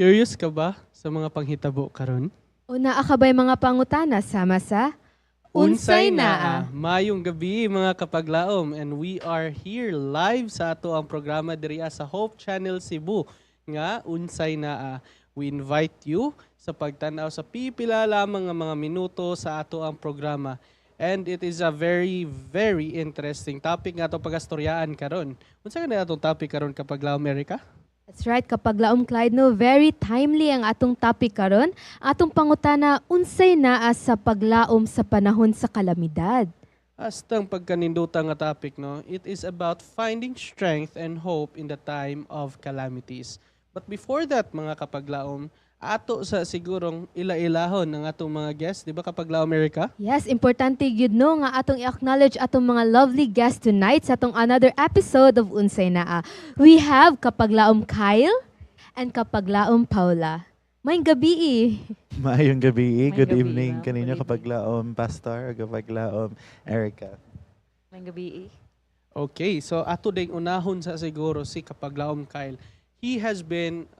Curious ka ba sa mga panghitabo karon? O naa ka ba'y mga pangutana sama sa Unsay Naa? Maayong gabi, mga kapaglaom, and we are here live sa atoang programa diri sa Hope Channel Cebu nga Unsay Naa. We invite you sa pagtanaw sa pipila lamang nga mga minuto sa atoang programa. And it is a very, very interesting topic nga atong pagastoryaan karon. Unsa gani atong topic karon, kapaglaom Erica? That's right, kapaglaom Clyde, no, very timely ang atong topic karon. Atong pangutana, unsay naa sa paglaom sa panahon sa kalamidad? Astang pagkaninduta nga topic, no? It is about finding strength and hope in the time of calamities. But before that, mga kapaglaom, ato sa sigurong ila-ilahon ng atong mga guests, di ba, kapaglaom Erica? Yes, importante gyud, no, nga atong i-acknowledge atong mga lovely guests tonight sa atong another episode of Unsay Naa. We have Kapaglaom Kyle and Kapaglaom Paula. Maayong gabi. Maayong gabi. Maayong Good gabi, evening ma'am. kaninyo, Good evening. Kapaglaom Pastor, kapaglaom Erica. Maayong gabi. Okay, so ato ding unahon sa siguro si Kapaglaom Kyle. He has been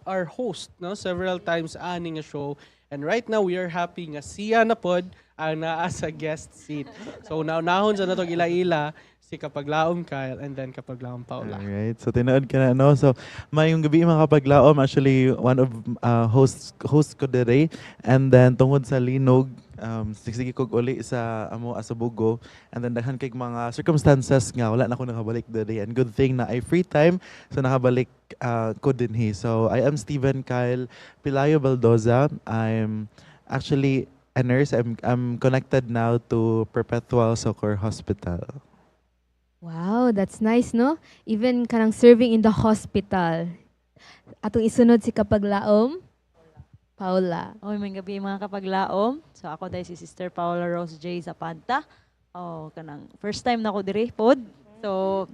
our host, no, several times ani nga show, and right now we are happy nga siya na pod ang naa sa guest seat. So una-unahon sa natong ila-ila si Kapaglaom Kyle and then Kapaglaom Paula. Alright. So tinuod ka na, no. So maayong gabi, mga kapaglaom. Actually, one of host ko dire, and then tungod sa linog, sige kog uli sa amo sa Bogo, and then daghan kay mga circumstances nga wala na ko nakabalik dire, and good thing naay free time, so nakabalik ko dinhi. So I am Stephen Kyle Pilayo Baldoza. I'm actually a nurse. I'm connected now to Perpetual Succour Hospital. Wow, that's nice, no? Even kanang serving in the hospital. Atong isunod si Kapaglaom Paula. Oy, maayong gabi, mga kapaglaom. So ako diay si Sister Paula Rose J. Zapanta. Oh, kanang first time na ko diri pod. So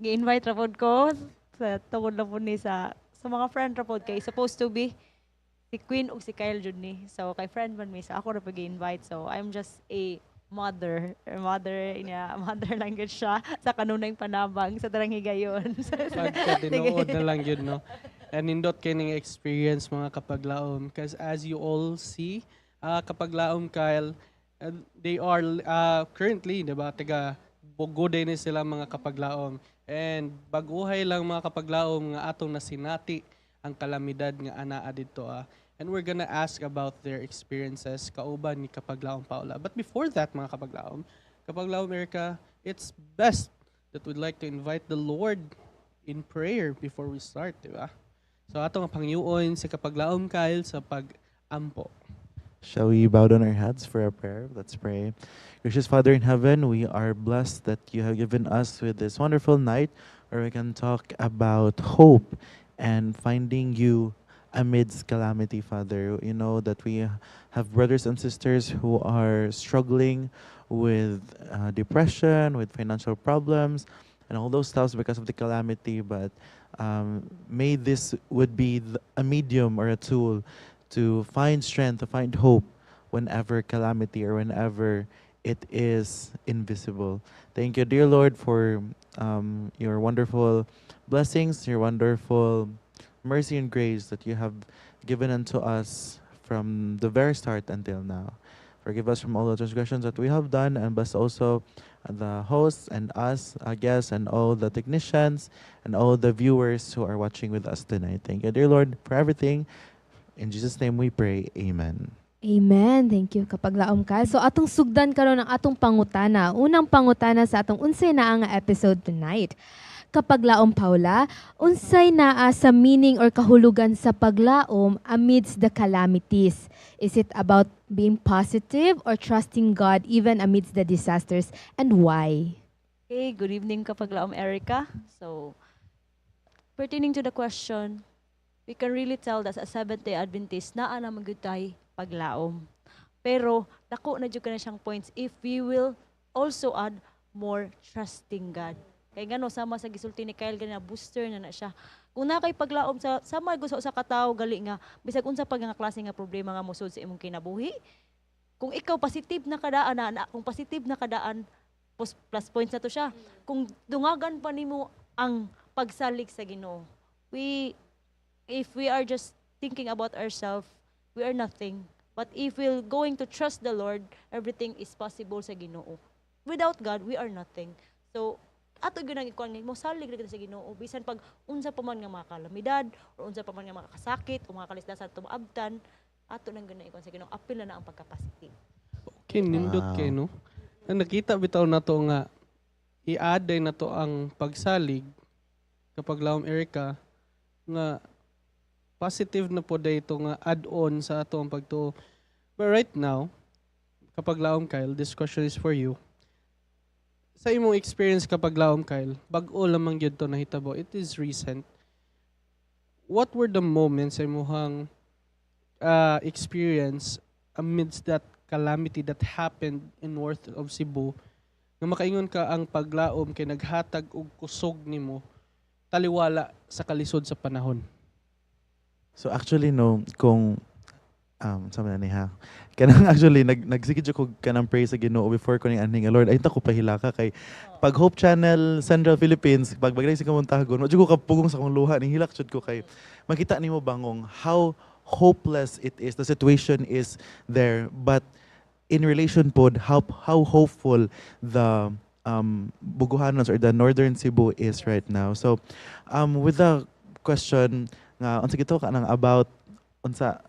gi-invite ra pod ko sa tungod na pod ni sa mga friend ra pod, kay supposed to be si Queen ug si Kyle jud ni. So kay friend man mi, so ako ra pag invite. So I'm just a mother, or mother niya, mother language siya sa kanunay panabang sa darang higayon. Pagka-tinuod na lang yun, no? And nindot kay ning experience, mga kapaglaom. Because as you all see, Kapaglaom Kyle, they are currently, di ba, taga Bogo din ni sila, mga kapaglaom. And baguhay lang, mga kapaglaom, nga atong nasinati ang kalamidad nga anaa didto ah. And we're gonna ask about their experiences kauban ni Kapaglaom Paula. But before that, mga kapaglaom, Kapaglaom Erica, it's best that we'd like to invite the Lord in prayer before we start, di ba? So ato nga pangyuon si Kapaglaom Kyle sa pag-ampo. Shall we bow down our heads for a prayer? Let's pray. Gracious Father in heaven, we are blessed that you have given us with this wonderful night where we can talk about hope and finding you amidst calamity, Father. You know that we have brothers and sisters who are struggling with depression, with financial problems, and all those stuffs because of the calamity. But may this would be a medium or a tool to find strength, to find hope whenever calamity or whenever it is invisible. Thank you, dear Lord, for your wonderful blessings, your wonderful mercy and grace that you have given unto us from the very start until now. Forgive us from all the transgressions that we have done, and bless also the hosts and us, our guests, and all the technicians and all the viewers who are watching with us tonight. Thank you, dear Lord, for everything. In Jesus' name we pray. Amen. Amen. Thank you, Kapaglaom Kyle. So atong sugdan karon ang atong pangutana. Unang pangutana sa atong Unsay Naa nga episode tonight. Kapaglaom Paula, unsay naa sa meaning or kahulugan sa paglaom amidst the calamities? Is it about being positive or trusting God even amidst the disasters, and why? Okay, good evening, Kapaglaom Erica. So, pertaining to the question, we can really tell that sa Seventh-day Adventist, naa na man gyud tay paglaom. Pero, dako na jud ka na siyang points if we will also add more trusting God. Kay ngano, sama sa gisulti ni Kyle ganina, booster na na siya. Kung naa kay paglaom sa sama gusto sa katawo gali nga bisag unsa pa nga klase nga problema nga mosud sa imong kinabuhi, kung ikaw positive na kadaan na, kung positive na kadaan, plus points na to siya. Kung dungagan pa nimo ang pagsalig sa Ginoo. We if we are just thinking about ourselves, we are nothing. But if we're going to trust the Lord, everything is possible sa Ginoo. Without God, we are nothing. So, ato gyud ang ikuan nga mosalig ra sa Ginoo bisan pag unsa pa man nga mga kalamidad or unsa pa man nga mga kasakit o mga kalisdasan ato maabtan, ato nang gyud ikuan sa Ginoo, apil na na ang pagka-positive. Okay, nindot kay, no. Ang nakita bitaw nato nga i-add na to ang pagsalig, kapaglaom Erica, nga positive na po ito nga add-on sa ato ang pagtuo. But right now, kapaglaom Kyle, this question is for you. Sa imong experience, kapaglaom Kyle, bag-o lamang gyud to nahitabo. It is recent. What were the moments sa imong experience amidst that calamity that happened in north of Cebu nga makaingon ka ang paglaom kay naghatag og kusog nimo taliwala sa kalisod sa panahon? So actually, no, kung sa man ni ha. Kanang actually nagsige jud ko kanang pray sa Ginoo before ko ning anhi nga, "Lord, ay ta ko pahilaka," kay pag Hope Channel Central Philippines, pag bagay sa Kamuntagon, wa jud ko kapugong sa akong luha, ning hilak jud ko kay makita nimo bangong how hopeless it is, the situation is there, but in relation pod how hopeful the Bugohanos or the Northern Cebu is right now. So with the question nga unsa gito kanang about unsa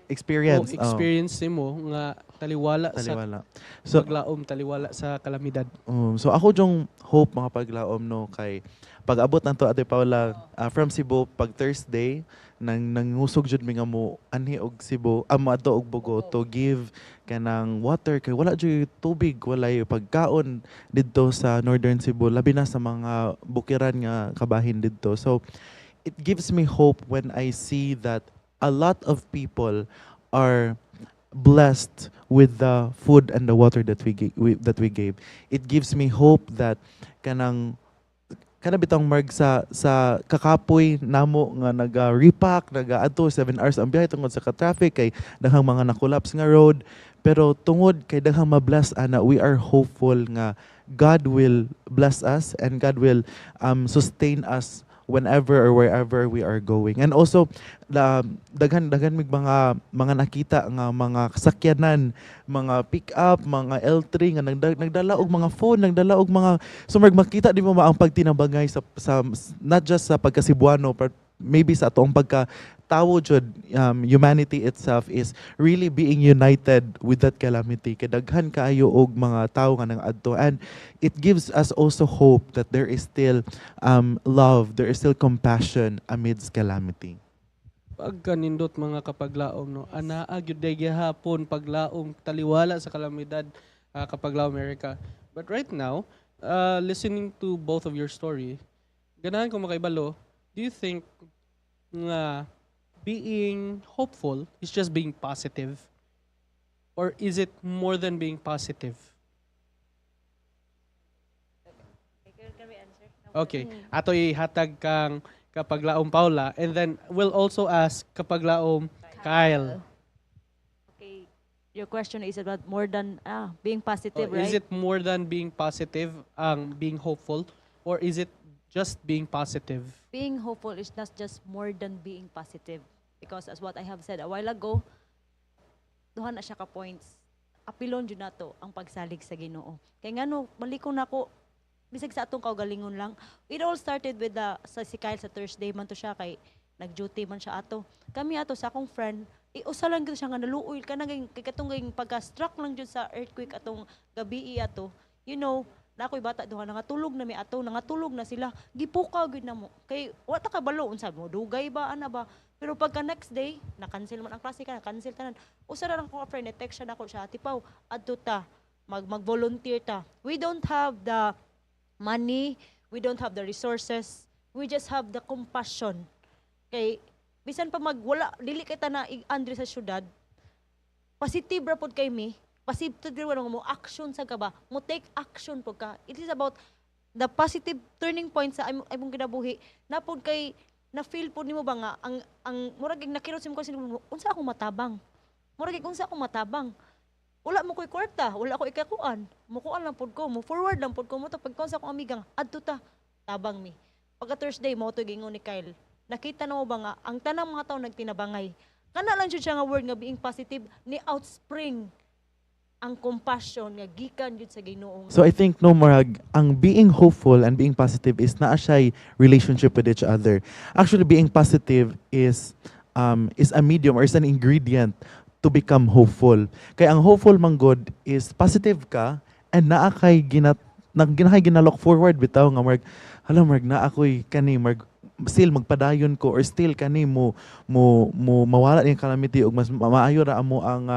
experience? O experience nimo nga taliwala, Taliwala. sa So paglaom, taliwala sa kalamidad. So ako jung hope, mga paglaom, no, kay pag-abot nato, Ate Paula, from Cebu pag Thursday, nang nangusog jud mi nga mo anhi og Cebu, moadto og Bogo to give kanang water kay wala jud tubig, walay pagkaon didto sa Northern Cebu, labi na sa mga bukiran nga kabahin didto. So it gives me hope when I see that a lot of people are blessed with the food and the water that we gave. It gives me hope that kanang kana bitong marg sa kakapoy namo nga naga-repack, naga-adto 7 hours ang biyahe tungod sa ka-traffic kay daghang mga na-collapse nga road, pero tungod kay daghang mabless ana, we are hopeful nga God will bless us and God will sustain us whenever or wherever we are going. And also the daghan daghan mig mga nakita nga mga sakyanan, mga pick up, mga L3 nga nagdala og mga phone, nagdala og mga, so marg makita di mo ba ang pagtinabangay sa not just sa pagkasibuano but maybe sa atong pagka tawo jud, humanity itself is really being united with that calamity kay daghan kaayo og mga tawo nga nang-adto, and it gives us also hope that there is still love, there is still compassion amidst calamity. Pagkanindot, mga kapaglaom, no. Anaa gyud day gihapon paglaom taliwala sa kalamidad, kapaglaom America. But right now, listening to both of your story, ganahan ko makaibalo, do you think nga being hopeful is just being positive? Or is it more than being positive? Can we answer? Okay. Ato ihatag kang kapaglaom Paula and then we'll also ask kapaglaom Kyle. Okay. Your question is about more than being positive, Or right? is it more than being positive ang being hopeful or is it just being positive? Being hopeful is not just more than being positive. Because as what I have said a while ago, duha na siya ka points. Apilon jud nato ang pagsalig sa Ginoo. Kay ngano malikong nako bisag sa atong kaugalingon lang. It all started with the sa si Kyle, sa Thursday man to siya kay nag-duty man siya ato. Kami ato sa akong friend, usa lang gyud siya nga naluoy ka nang kay katong ging pagka-struck lang jud sa earthquake atong gabi ato. Na ako'y bata duha, nangatulog na mi ato, nangatulog na sila. Gipukaw gyud namo. Kay wa ta kabalo unsa mo dugay ba ana ba. Pero pagka next day, na-cancel man ang klase ka, na-cancel tanan. Usa ra lang ko ka friend, text siya nako siya, "Ate Pau, adto ta, mag-volunteer ta." We don't have the money, we don't have the resources, we just have the compassion. Kay bisan pa magwala, dili kay ta na andre sa syudad, positive ra pod kay mi, positive ra mo action sa ka ba, mo take action pod ka. It is about the positive turning point sa imong kinabuhi na pod kay na feel pod nimo ba nga ang murag nakirot sa imong mo, unsa akong matabang, murag unsa akong matabang, wala mo ko'y kwarta, wala ko ikakuan, mukuan lang pod ko, mo forward lang pod ko mo to pagkuan sa akong amigang, adto ta, tabang mi. Pagka Thursday mo to gingon ni Kyle. Nakita na mo ba nga ang tanang mga tao nagtinabangay. Kana lang jud siya nga word nga being positive ni outspring ang compassion nga gikan jud sa Ginoo. So I think, no, murag ang being hopeful and being positive is naa siya relationship with each other. Actually, being positive is a medium or is an ingredient to become hopeful. Kay ang hopeful man gud is positive ka and naa kay ginat nang ginakay gina-look forward bitaw nga murag, hala, murag naa ako'y kani, murag still magpadayon ko or still kani mo mawala ning calamity ug mas maayo ra amo ang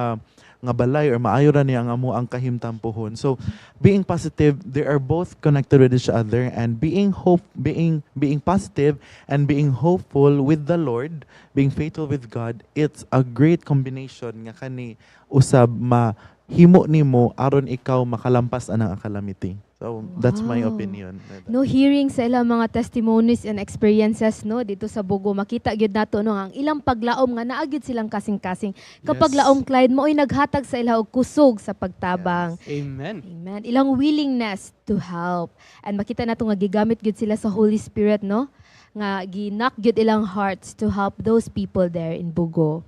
nga balay or maayo ra niya ang amo ang kahimtampuhon. So being positive, they are both connected with each other, and being hope being being positive and being hopeful with the Lord, being faithful with God, it's a great combination nga kani usab mahimo nimo aron ikaw makalampas anang calamity. So that's my opinion. No, hearing sa ilang mga testimonies and experiences, no, dito sa Bogo, makita gyud nato, no, ang ilang paglaom nga naa gyud silang kasing-kasing. Kapag laom, Clyde, mao'y naghatag sa ila og kusog sa pagtabang. Amen. Amen. Ilang willingness to help. And makita nato nga gigamit gyud sila sa Holy Spirit, no? Nga gi-knock gyud ilang hearts to help those people there in Bogo.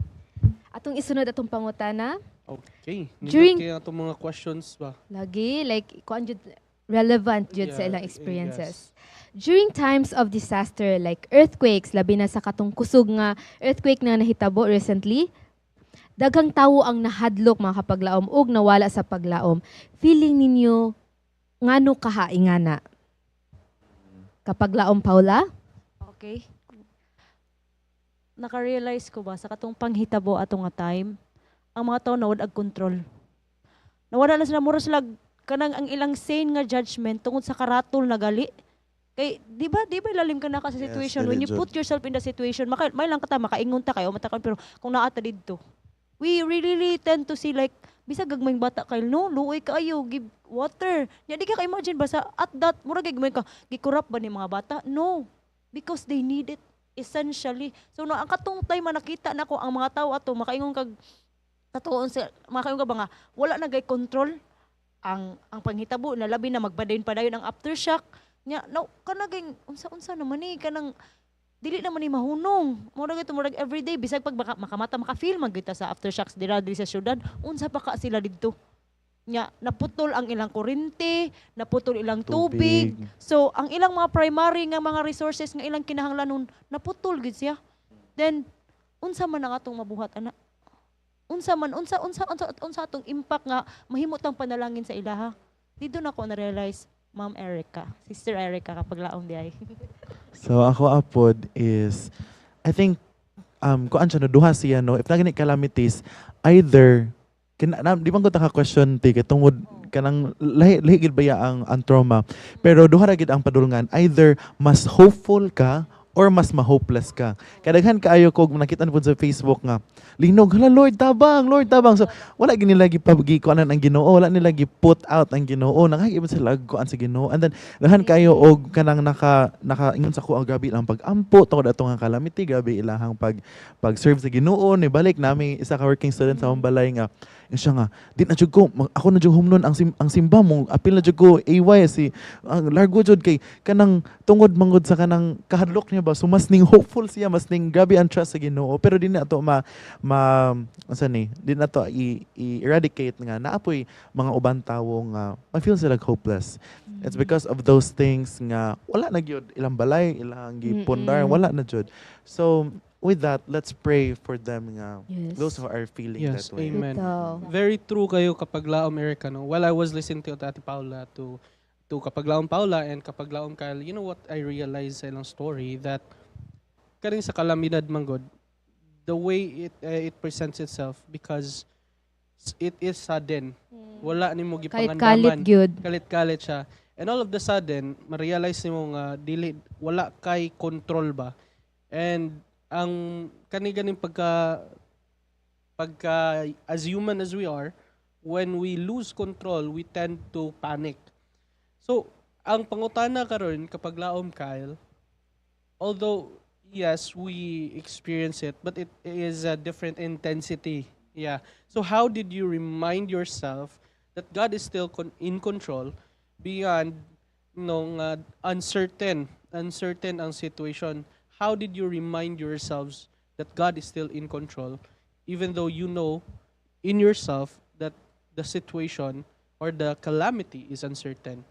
Atong isunod atong pangutana. Okay. Nindot kay atong mga questions ba? Lagi, like kuan jud, relevant jud sa ilang experiences. During times of disaster like earthquakes, labi na sa katong kusog nga earthquake na nahitabo recently, daghang tawo ang nahadlok, mga kapaglaom, ug nawala sa paglaom. Feeling ninyo, ngano kaha ingana? Kapaglaom Paula? Okay. Naka-realize ko ba sa katong panghitabo ato nga time, ang mga tao nawad ag control. Nawala na sila, mura sila kanang ang ilang sane nga judgment tungod sa karatol na gali. Kay di ba lalim ka na ka sa Yes, situation when you dili jud. Put yourself in the situation, maka may lang kata makaingon ta kayo matakan, pero kung naa ta didto, we really, really tend to see like bisag gagmayng bata kay, no, luoy kaayo, give water nya. Di ka ka-imagine ba sa at that mura gagmay ka, gikurap ba ni mga bata? No, because they need it essentially. So no, ang katong time nakita nako ang mga tao ato, makaingon kag katuon sa makaingon ka ba nga wala na gay control ang panghitabo na, labi na magpadayon padayon ang aftershock nya. No, kanaging unsa unsa naman ni kanang dili naman ni mahunong. Murag ito, murag everyday bisag pag baka, makamata, maka-feel man gyud ta sa aftershocks dira diri sa syudad. Unsa pa ka sila didto nya, naputol ang ilang kuryente, naputol ilang tubig. So ang ilang mga primary nga mga resources nga ilang kinahanglanon, naputol gid siya. Then unsa man ang atong mabuhat ana? Unsa man, unsa atong impact nga mahimo tang panalangin sa ilaha? Dito na ko na realize, Ma'am Erica, Sister Erica, kapag laom di ay. So ako apod is, I think kuan siya, no, duha siya, no. If naa gani calamities, either kina, na, di man ko ta ka question ti kay tungod kanang lahi lahi gid baya ang trauma, pero duha ra gid ang padulngan: either mas hopeful ka or mas ma-hopeless ka. Kadaghan kaayo ko nakita pud sa Facebook nga linog, "Hala, Lord, tabang, Lord, tabang." So wala gid nila gipagikuanan ang Ginoo, wala nila gi-put out ang Ginoo, nakakibot sila kuan sa Ginoo. And then daghan kayo og kanang naka ingon sa ko ang grabe ilang pag-ampo tungod ato nga calamity, grabe ilahang pag serve sa Ginoo. Ni balik nami isa ka working student sa among balay nga yung siya nga di na jud ko ako na jud humnon ang simba mo, apil na jud ko AY si ang largo jud kay kanang tungod mangod sa kanang kahadlok niya ba. So mas ning hopeful siya, mas ning grabe ang trust sa Ginoo, pero di na to ma ma unsa ni, di na to i-eradicate nga naapoy mga uban tawo nga ma-feel sila hopeless. It's because of those things nga wala na gyud ilang balay, ilang gipundar, wala na jud. So with that, let's pray for them nga those who are feeling that way. Amen. Bitaw. Very true kayo, kapaglaom Erica, no? While I was listening to Ate Paula, to Kapaglaom Paula and Kapaglaom Kyle, you know what I realized sa ilang story? That kaning sa kalamidad manggod, the way it presents itself, because it is sudden. Wala nimo Kalit-kalit gipangandaman. gyud. Kalit-kalit siya. And all of the sudden, ma-realize nimo nga dili wala kay control ba. And ang kani ganing pagka as human as we are, when we lose control, we tend to panic. So, ang pangutana karon, kapag laom Kyle, although yes, we experience it, but it is a different intensity. Yeah. So how did you remind yourself that God is still in control beyond nung uncertain ang situation? How did you remind yourselves that God is still in control, even though you know in yourself that the situation or the calamity is uncertain?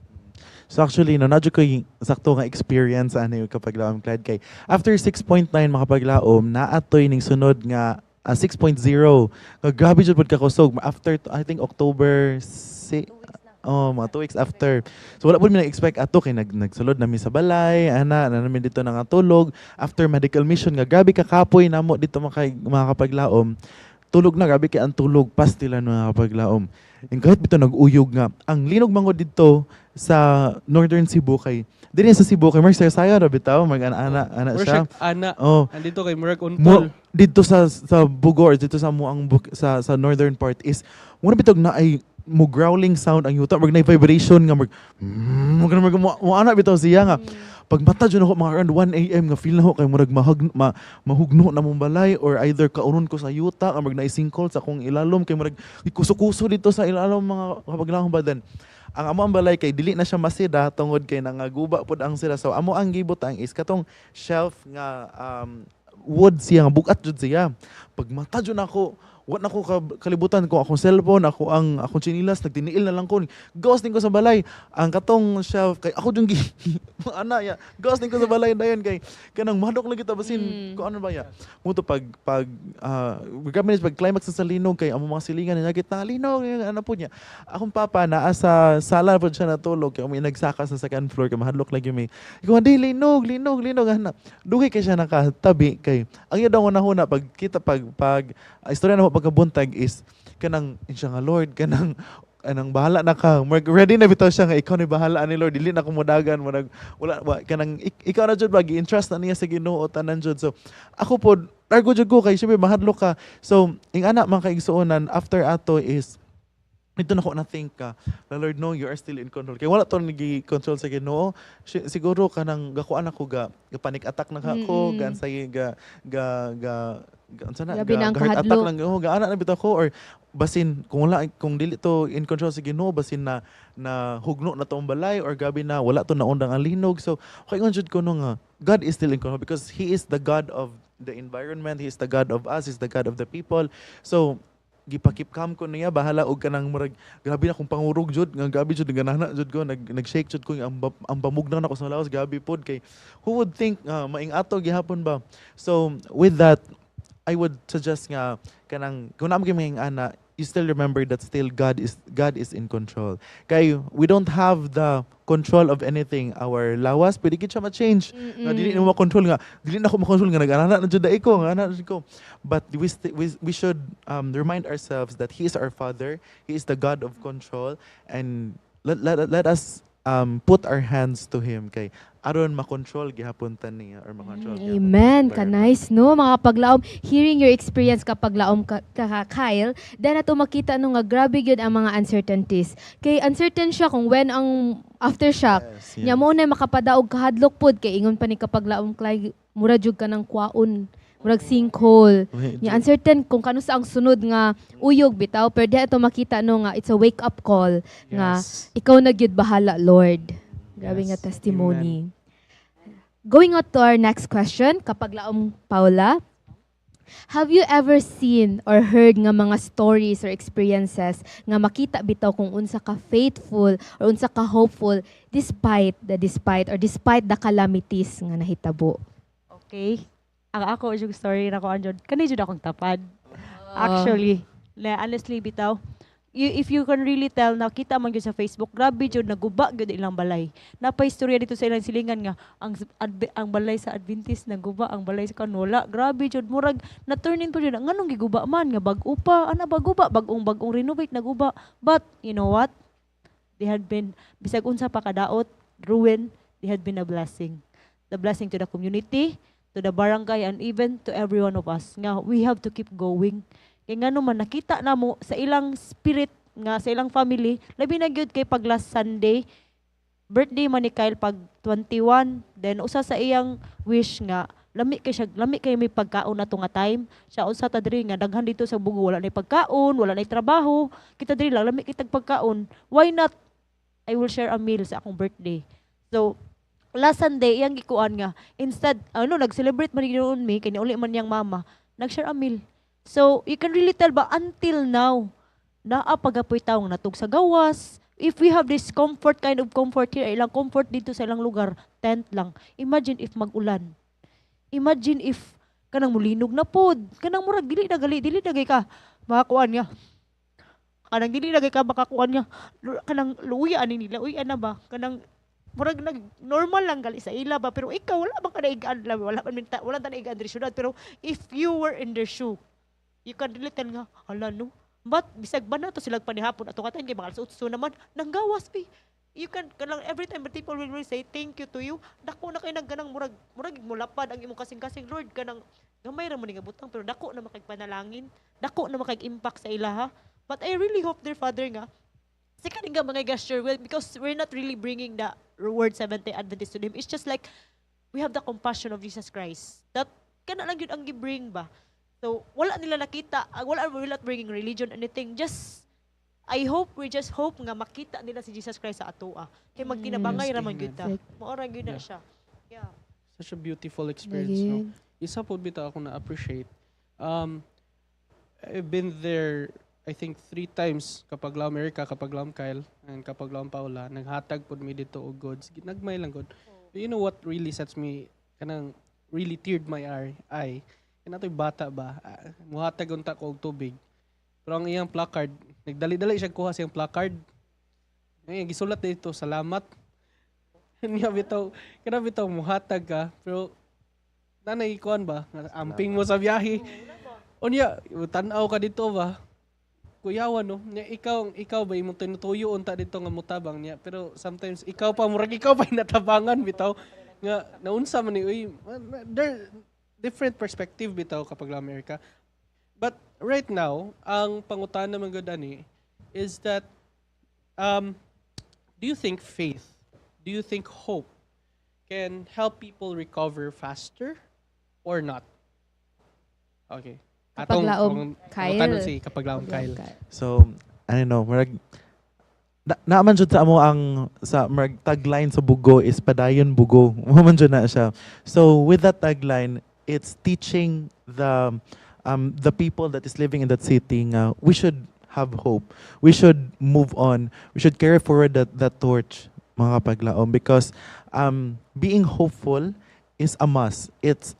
So actually, no, naa jud ko'y sakto nga experience ani, kapaglaom Clyde, kay after 6.9, makapaglaom, naa toy ning sunod nga 6.0 nga grabe jud pud kakusog after, I think, October 6. Oh, mga 2 weeks after. So wala pud mi nag-expect ato kay nagsulod nami sa balay, ana, na namin dito nangatulog. After medical mission nga grabe kakapoy namo dito, mga kapaglaom. Tulog na, grabe kay ang tulog pastila, mga kapaglaom. And kahit bitaw nag-uyog nga, ang linog mangod dito sa Northern Cebu kay dinhi sa Cebu kay murag saya ra bitaw, mag ana ana Murag siya. siya ana. Oh, Andito kay murag mo untol. Dito sa Bugo or dito sa mo ang sa northern part is mura bitog na ay mo growling sound ang yuta, murag na vibration nga murag mo ana bitaw siya nga pag mata jud ako mga around 1 a.m. nga feel na ko kay murag mahugno na mong balay or either kaunon ko sa yuta nga murag naisingkol sa akong ilalom kay murag ikuso-kuso dito sa ilalom, mga kapaglaom ba. Then ang amo ang balay kay dili na siya masida tungod kay nangaguba pod ang sila, so amo ang gibutang is katong shelf nga wood siya nga bugat jud siya. Pag mata jud ako, wa na ko kalibutan kung akong cellphone, ako ang akong tsinilas, nagtiniil na lang ko. Gawas din ko sa balay. Ang katong shelf kay ako jud gi ana ya. Gawas din ko sa balay dayon kay kanang madok lang kita basin kung ano ba ya. Muto pag grabe ni pag climax sa linog kay amo mga silingan niya kita linog ano po niya. Akong papa naa sa sala po siya natulog kay umi nagsaka sa second floor kay mahadlok lagi may. Ikaw di linog, linog, linog ana. Dugay kay siya nakatabi kay ang iya daw huna pag kita pag istorya na mo pagkabuntag is kanang siya nga, "Lord, kanang anang bahala na ka." Murag ready na bitaw siya nga ikaw ni bahala ni Lord, dili na ko modagan, murag wala wa, kanang ikaw na jud ba, gi-entrust na niya sa Ginoo tanan jud. So ako pod largo jud ko kay syempre mahadlok ka. So ing ana, mga kaigsuonan, after ato is ito na ko na think ka na, "Lord, no, you are still in control." Kay wala to nigi control sa Ginoo, siguro kanang gakuan ako ga panic attack na ka ko, ga anxiety, ga unsa na, Grabe na ang ga heart attack kahadlok. Lang oh, ga ana na bitaw ko or basin kung wala, kung dili to in control sa Ginoo, basin na hugno na tong balay or gabi na wala to naundang ang linog. So kay ngon jud ko no nga God is still in control because He is the God of the environment, He is the God of us, He is the God of the people. So gipa-keep calm ko niya, bahala og kanang murag grabe na akong pangurog jud nga grabe jud ganana jud ko, nag-shake jud ko, ang bamugna na ko sa lawas, grabe pod kay who would think maing ato gihapon ba. So with that, I would suggest nga kanang kung naa mo maing ana, you still remember that still God is in control. Kay we don't have the control of anything. Our lawas pwede gid siya ma-change. Nga dili na mo makontrol, nga dili na ako makontrol nga nag-ana na jud dai ko, nga ana jud ko. But we should remind ourselves that He is our Father. He is the God of control and let us put our hands to Him kay aron makontrol gihapon ta niya or makontrol gihapon Amen. sa Ka nice, no? Mga paglaom, hearing your experience, kapaglaom ka Kyle, then ato makita no nga grabe gyud ang mga uncertainties. Kay uncertain siya kung when ang aftershock. Nya mo na makapadaog kahadlok pod kay ingon pa ni kapaglaom Kyle, mura jud ka ng kwaon. Murag sinkhole. Nya uncertain kung kano sa ang sunod nga uyog bitaw, pero di ato makita no nga it's a wake up call nga ikaw na gyud bahala, Lord. Grabe nga testimony. Going on to our next question, kapaglaom Paula, have you ever seen or heard nga mga stories or experiences nga makita bitaw kung unsa ka faithful or unsa ka hopeful despite or despite the calamities nga nahitabo? Okay. Ang ako yung story na ko anjud, kani jud akong tapad. Actually, na honestly bitaw, if you can really tell, nakita man gyud sa Facebook, grabe jud naguba gyud ilang balay. Napay istorya dito sa ilang silingan nga ang balay sa Adventist naguba, ang balay sa kanwala. Grabe jud, murag na turn into jud nganong giguba man nga bag-o pa, ana bago ba, bag-ong bag-ong renovate naguba. But you know what? They had been, bisag unsa pa kadaot, ruin, they had been a blessing. The blessing to the community, to the barangay, and even to every one of us. Nga, we have to keep going. Kay ngano man nakita namo sa ilang spirit nga sa ilang family, labi na gyud kay pag last Sunday, birthday man ni Kyle pag 21, then usa sa iyang wish nga lami kay siya, lami kay may pagkaon na to nga time. Siya usa ta diri nga daghan dito sa Bugo wala nay pagkaon, wala nay trabaho. Kita diri lang lami kitag pagkaon. Why not I will share a meal sa akong birthday. So Last Sunday, iyang gikuan nga instead ano, nag-celebrate man ginoon mi kay niuli man niyang mama, nag-share a meal. So you can really tell ba, until now naa pagapoy tawo nga natug sa gawas. If we have this comfort, kind of comfort here, ilang comfort dito sa ilang lugar, tent lang. Imagine if mag-ulan, imagine if kanang mulinog na pod, kanang murag dili na gali, dili na gay ka makakuan nga, kanang dili na gay ka makakuan nga, kanang luya ani nila, uy, ana ba, kanang murag nag normal lang gali sa ila ba. Pero ikaw, wala man ka naigaan, wala man minta, wala ta naigaan diri syudad. Pero if you were in their shoe, you can really tell nga, hala no. But bisag ba na to sila panihapon ato katayin kay mga alas 8 naman nanggawas pi, you can kanang every time people will say thank you to you, dako na kay nag kanang murag mulapad ang imong kasing-kasing. Lord, kanang gamay ra mo ni nga butang, pero dako na makagpanalangin, dako na makag impact sa ilaha. But I really hope, dear Father, nga si kaning nga mga gesture, well, because we're not really bringing the word Seventh-day Adventist to them. It's just like we have the compassion of Jesus Christ. That kana lang yun ang gi-bring ba. So wala nila nakita, ah, wala, we're not bringing religion, anything. Just I hope, we just hope nga makita nila si Jesus Christ sa atoa. Kay magtinabangay Yes, ra man amen. gyud ta. Mao ra gyud na siya. Yeah. Such a beautiful experience, no? Isa po bitaw ako na appreciate. I've been there, I think, three times, kapag America, kapag Kyle, and kapag Paula, naghatag pod mi dito og goods. Nagmay lang gud. But you know what really sets me, kanang really teared my eye? Kanang bata ba? Ah, muhatag unta ko og tubig. Pero ang iyang placard, nagdali-dali siya kuha sa iyang placard. Ay, gisulat dito, "Salamat." Niya bitaw, kana bitaw muhatag ka, pero nanay kuan ba? Nga amping mo sa biyahe. Unya, tan-aw ka dito ba? Kuyawa no. Nya ikaw ba imong tinutuyo unta dito nga mutabang niya, pero sometimes ikaw pa, murag ikaw pa natabangan bitaw nga naunsa man ni, uy, there different perspective bitaw kapag America. But right now, ang pangutana man gud ani is that do you think faith, do you think hope can help people recover faster or not? Okay. Kapaglaom, Kyle. Pangutanon si Kapaglaom Kyle. So, I don't know, murag na, naaman jud sa amo ang sa murag tagline sa Bugo is "Padayon Bugo." Mao man jud na siya. So, with that tagline, it's teaching the people that is living in that city nga we should have hope. We should move on. We should carry forward that torch, mga kapaglaom, because being hopeful is a must. It's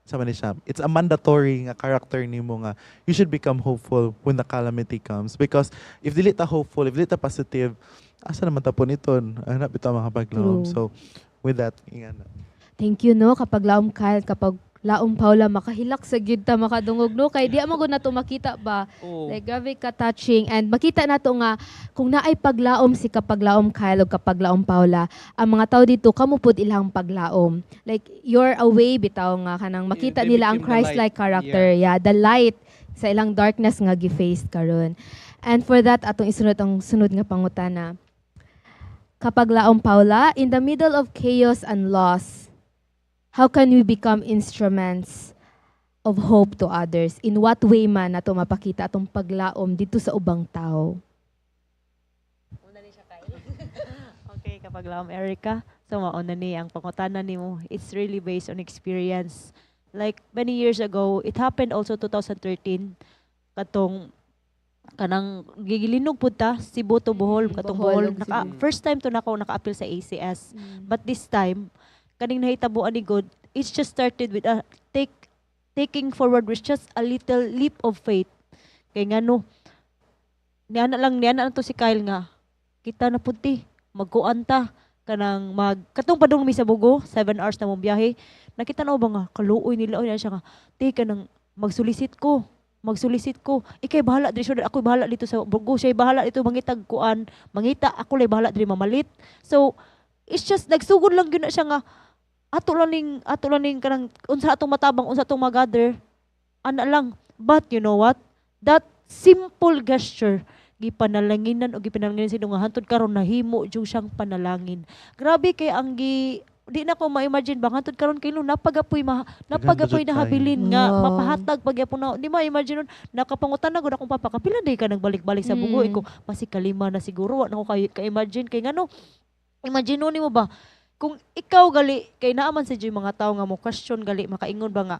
sa man ni siya, it's a mandatory nga character nimo nga you should become hopeful when the calamity comes, because if dili ta hopeful, if dili ta positive, asa naman ta po niton? Ana bitaw, mga kapaglaom. True. So with that, ingana. Thank you no, kapag laom Kyle, kapag laom Paula, makahilak sa gyud ta makadungog no, kay di man gud nato makita ba. Oh. Like grabe ka touching, and makita nato nga kung naay paglaom si kapaglaom Kyle o kapaglaom Paula, ang mga tao dito kamo pud ilang paglaom. Like you're a way bitaw nga kanang makita They nila ang became the light. Christ-like character. Yeah, the light sa ilang darkness nga gi-face karon. And for that, atong isunod ang sunod nga pangutana. Kapag laom Paula, in the middle of chaos and loss, how can we become instruments of hope to others? In what way man nato mapakita atong paglaom dito sa ubang tao? Una ni siya, Kyle. Okay, kapag laom Erica. So mauna ni ang pangutana nimo. It's really based on experience. Like many years ago, it happened also 2013, katong kanang gigilinog pud ta Cebu to Bohol, katong Bohol Bohol, ug naka, Cebu. First time to nako naka-appeal sa ACS. But this time, kaning nahitabo ani god, it's just started with a taking forward with just a little leap of faith. Kay ngano, niana lang, niana lang to si Kyle nga kita na punti magkuan ta, kanang mag katong padung mi sa Bugo, 7 hours na mong biyahe. Nakita na ba nga kaluoy nila, oy, na siya nga ti kanang magsolicit ko, ikay bahala diri syudad, ako bahala dito sa Bugo, siya bahala dito mangitag kuan, mangita, ako lay bahala diri mamalit. So it's just nagsugod lang gyud na siya nga ato lang ning kanang unsa atong matabang, unsa atong magather, ana lang. But you know what, that simple gesture, gipanalanginan o gipanalanginan sino nga hantod karon nahimo jud siyang panalangin. Grabe kay ang gi di na ko ma-imagine ba, hantod karon kay no napagapoy jud na kayo. Habilin nga mapahatag pagyapon na di ma-imagine nun. Nakapangutan na gud akong papa, kapila day ka nagbalik-balik sa Bugo? Iko pasi kalima na siguro. Wa na ko kay ka-imagine kay ngano, imagine nimo ba. Kung ikaw gali kay naa man sa mga tao nga mo question gali, makaingon ba nga,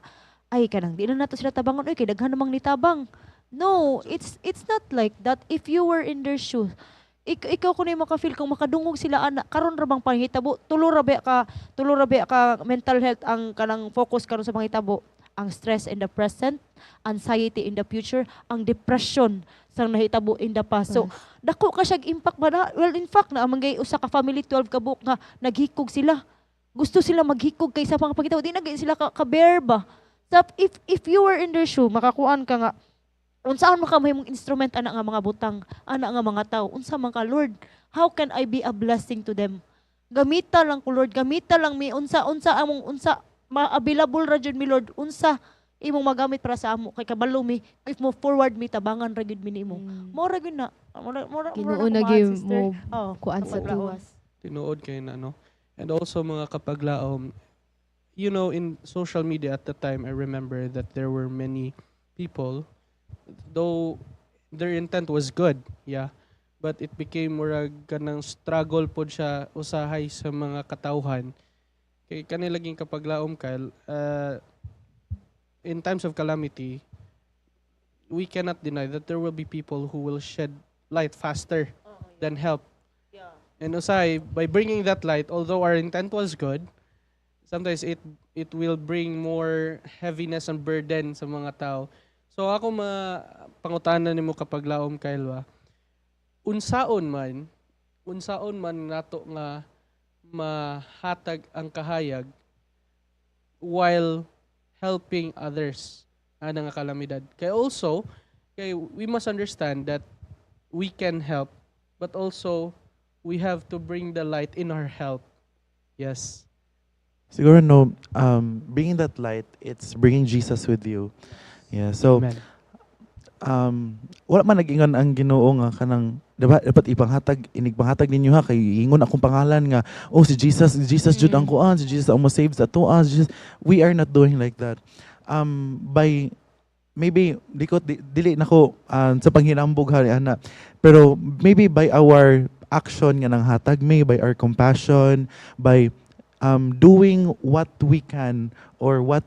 "Ay, kanang di na nato sila tabangon oy, kay daghan namang nitabang." No, it's not like that. If you were in their shoes, ikaw kuno yung maka-feel kung makadungog sila ana karon ra bang panghitabo, tulo ra ba ka mental health ang kanang focus karon sa panghitabo: ang stress in the present, anxiety in the future, ang depression sang nahitabo in the past. So dako ka siya impact ba na? Well, in fact, naa man gay usa ka family, 12 ka buok nga naghikog sila. Gusto sila maghikog kay sa mga pangitabo di na gay sila ka bear ba. So if you were in their shoe, makakuan ka nga unsaan mo ka mahimong instrument ana nga mga butang, ana nga mga tao, unsa man ka, "Lord, how can I be a blessing to them? Gamita lang ko, Lord, gamita lang mi. Unsa among, unsa ma-available ra jud mi, Lord, unsa imong magamit para sa amo, kay kabalo mi if mo forward mi, tabangan ra gyud mi nimo." Mo ra gyud na. Mura Ginoo na na kumahan, gyud sister. Mo Oh, kuan sa kapaglaom. tuwas. Tinuod kay na, no? And also, mga kapaglaom, in social media at the time, I remember that there were many people, though their intent was good, yeah, but it became murag kanang struggle pod siya usahay sa mga katawhan. Kay kanila laging, kapaglaom Kyle, in times of calamity, we cannot deny that there will be people who will shed light faster than help. And usahay, by bringing that light, although our intent was good, sometimes it will bring more heaviness and burden sa mga tao. So ako ma pangutana nimo, kapaglaom Kyle ba, unsaon man nato nga mahatag ang kahayag while helping others ana nga kalamidad? Kay also kay we must understand that we can help, but also we have to bring the light in our help. Yes. Siguro no, bringing that light, it's bringing Jesus with you. Yeah. So Amen. Wala man nag-ingon ang Ginoo nga kanang diba, dapat ipanghatag, inigpanghatag ninyo ha, kay ingon akong pangalan nga, "Oh, si Jesus, si Jesus jud ang kuan, si Jesus ang mo save sa atoa, si Jesus." We are not doing like that. By maybe di ko di, dili nako sa panghinambog ha ana, pero maybe by our action nga nanghatag may, by our compassion, by doing what we can or what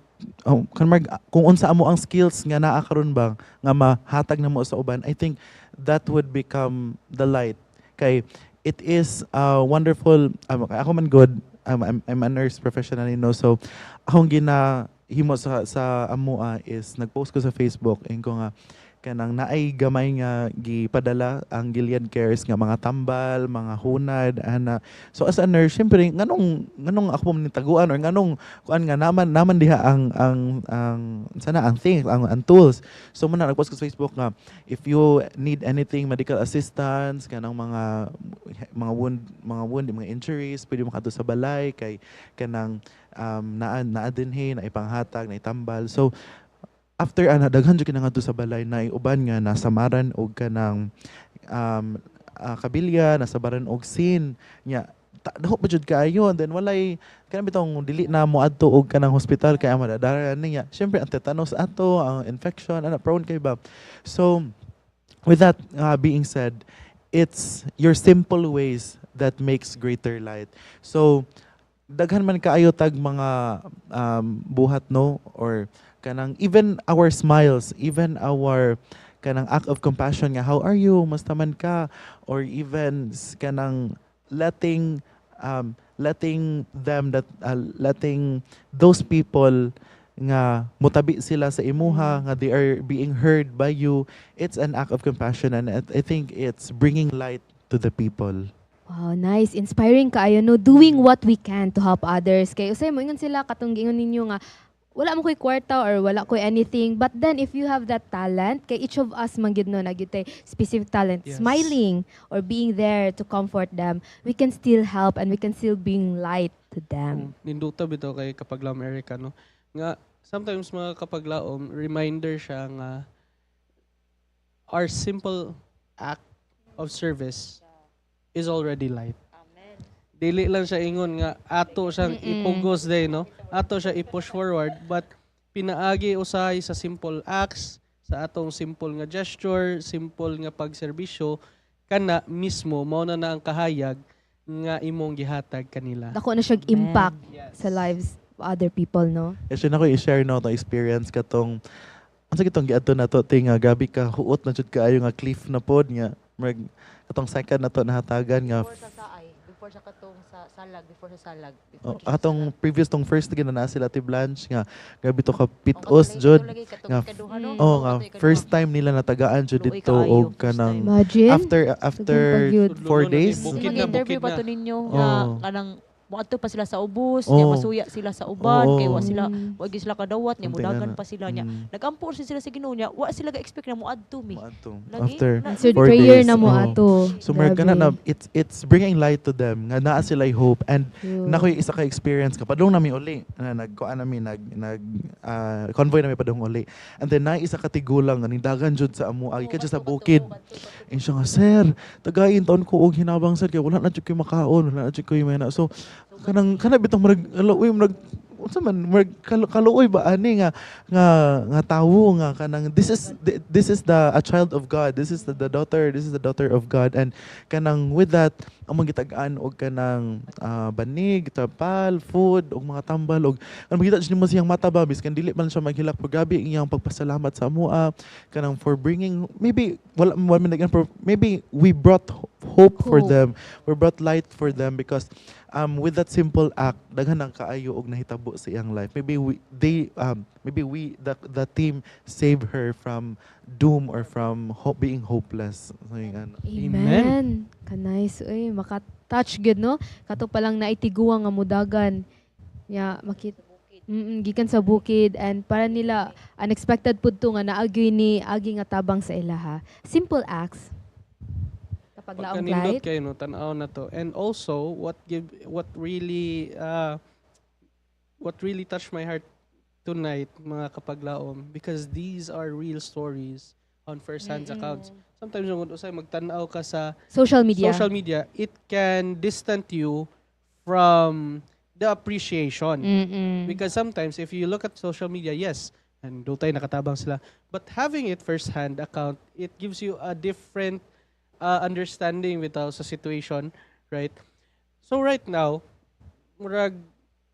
kanang kung unsa amo ang skills nga naa karon ba nga mahatag namo sa uban, I think that would become the light. Kay it is wonderful. Ako man good, I'm a nurse professionally, no? So akong gina himo sa amoa is nagpost ko sa Facebook, ingon ko nga kanang naay gamay nga gipadala ang Gilead Cares nga mga tambal, mga hunad ana. So as a nurse, syempre nganong ako man taguan or nganong kuan nga naman diha ang sana ang thing, ang tools. So mao na nagpost ko sa Facebook nga if you need anything, medical assistance, kanang mga wound, mga injuries, pwede mo kadto sa balay kay kanang naa dinhi, na ipanghatag, na itambal. So after ana, daghan jud kina ngadto sa balay, na uban nga nasamaran og kanang kabilya, nasabaran og sin nya dako pa jud kaayo, and then walay kanang bitong dili na mo adto og kanang hospital kay madadara niya syempre ang tetanus ato, ang infection ana, prone kay ba. So with that being said, it's your simple ways that makes greater light. So daghan man kaayo tag mga buhat, no, or kanang even our smiles, even our kanang act of compassion nga, "How are you? Musta man ka?" Or even kanang letting them that letting those people nga mutabi sila sa imuha, nga they are being heard by you, it's an act of compassion and I think it's bringing light to the people. Wow, nice. Inspiring kaayo, no? Doing what we can to help others. Kay usay mo ingon sila katong giingon ninyo nga wala mo ko'y kwarta or wala ko'y anything. But then if you have that talent, kay each of us man gyud, no, na gyud tay specific talent, smiling or being there to comfort them, we can still help and we can still bring light to them. Ninduta bitaw kay kapaglaom Erica, no, nga sometimes, mga kapaglaom, reminder siya nga our simple act of service is already light. Dili lang siya ingon nga ato siyang ipugos day, no, ato siya i-push forward, but pinaagi usahay sa simple acts, sa atong simple nga gesture, simple nga pagserbisyo, kana mismo mao na na ang kahayag nga imong gihatag kanila. Dako na siya Amen. impact Yes. sa lives of other people, no? Actually, nako i-share no to experience katong unsa kitong giadto na to ting nga grabe ka huot na jud kaayo nga cliff na pod nga murag katong second na to nahatagan nga. Before sa saay, before sa katong sa salag, before sa salag. Oh, Before sa atong salag. Previous tong first gina na sila Ate Blanche nga grabe to ka Oh, pitos katong jud lagi, katong nga ikaduha, no? oh nga Katong ikaduha. first time nila natagaan jud Luoy didto kaayo, og first kanang time. Imagine. After after Daghan pa gyud. Sudlo 4 na, days. bukid Kasi na, mag-interview bukid pa na. to ninyo nga kanang moadto pa sila sa ubos, nya masuya sila sa uban kay wa sila wa gyud sila kadawat nya Something mudagan ana. pa sila nya. Nagampo sila sa Ginoo nya, wa sila ga-expect na moadto mi. Moadto. Lagi, After Answered 4 prayer days, na mo oh. ato. So murag kana Grabe. na it's bringing light to them nga naa sila hope and True. nako yung isa ka experience ka padung nami uli na nagkuan nami nag nag convoy nami padung uli and then na isa ka tigulang nga nindagan jud sa amo agi ka sa bukid. And siya nga, "Sir, tagain taon ko og hinabang, sir, kay wala na jud koy makaon, wala na jud koy mana." So kanang kana bitong murag ala, uy, murag unsa man, murag kaluoy ba ani nga nga nga tawo nga kanang this is the a child of God, this is the daughter, this is the daughter of God. And kanang with that ang gitagaan og kanang banig, trapal, food og mga tambal og kanang makita jud nimo siyang mata ba biskan dili man siya maghilak pero grabe iyang pagpasalamat sa amoa kanang for bringing, maybe wala wala man maybe we brought hope for Hope. them, we brought light for them because with that simple act daghan ang kaayo og nahitabo sa iyang life. Maybe we they maybe we the team save her from doom or from being hopeless. So, yung ano. Amen. Ka-nice, uy, maka-touch gud, no? Kato pa lang naitiguang nga mudagan. Ya, makit gikan sa bukid and para nila unexpected pud to nga naagyoy ni agi nga tabang sa ilaha. Simple acts. Kapag laong Pagkanindot Clyde. kayo no, tan-aw na to. And also what really touched my heart tonight, mga kapaglaom, because these are real stories on first-hand accounts. Sometimes yung usay magtan-aw ka sa Social media. Social media, it can distant you from the appreciation. Because sometimes if you look at social media, yes, and tayo nakatabang sila. But having it first-hand account, it gives you a different understanding with sa situation, right? So right now, murag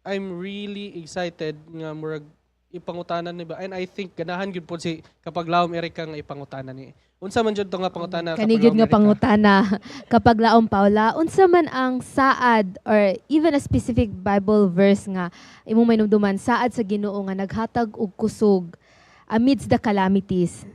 I'm really excited nga murag ipangutanan ni ba, and I think ganahan gyud po si kapag laom Erika nga ipangutanan ni. Unsa man jud to nga pangutana? Kani gyud nga pangutana, kapag laom Paula, unsa man ang saad or even a specific Bible verse nga imong mainumduman, saad sa Ginoo nga naghatag og kusog amidst the calamities?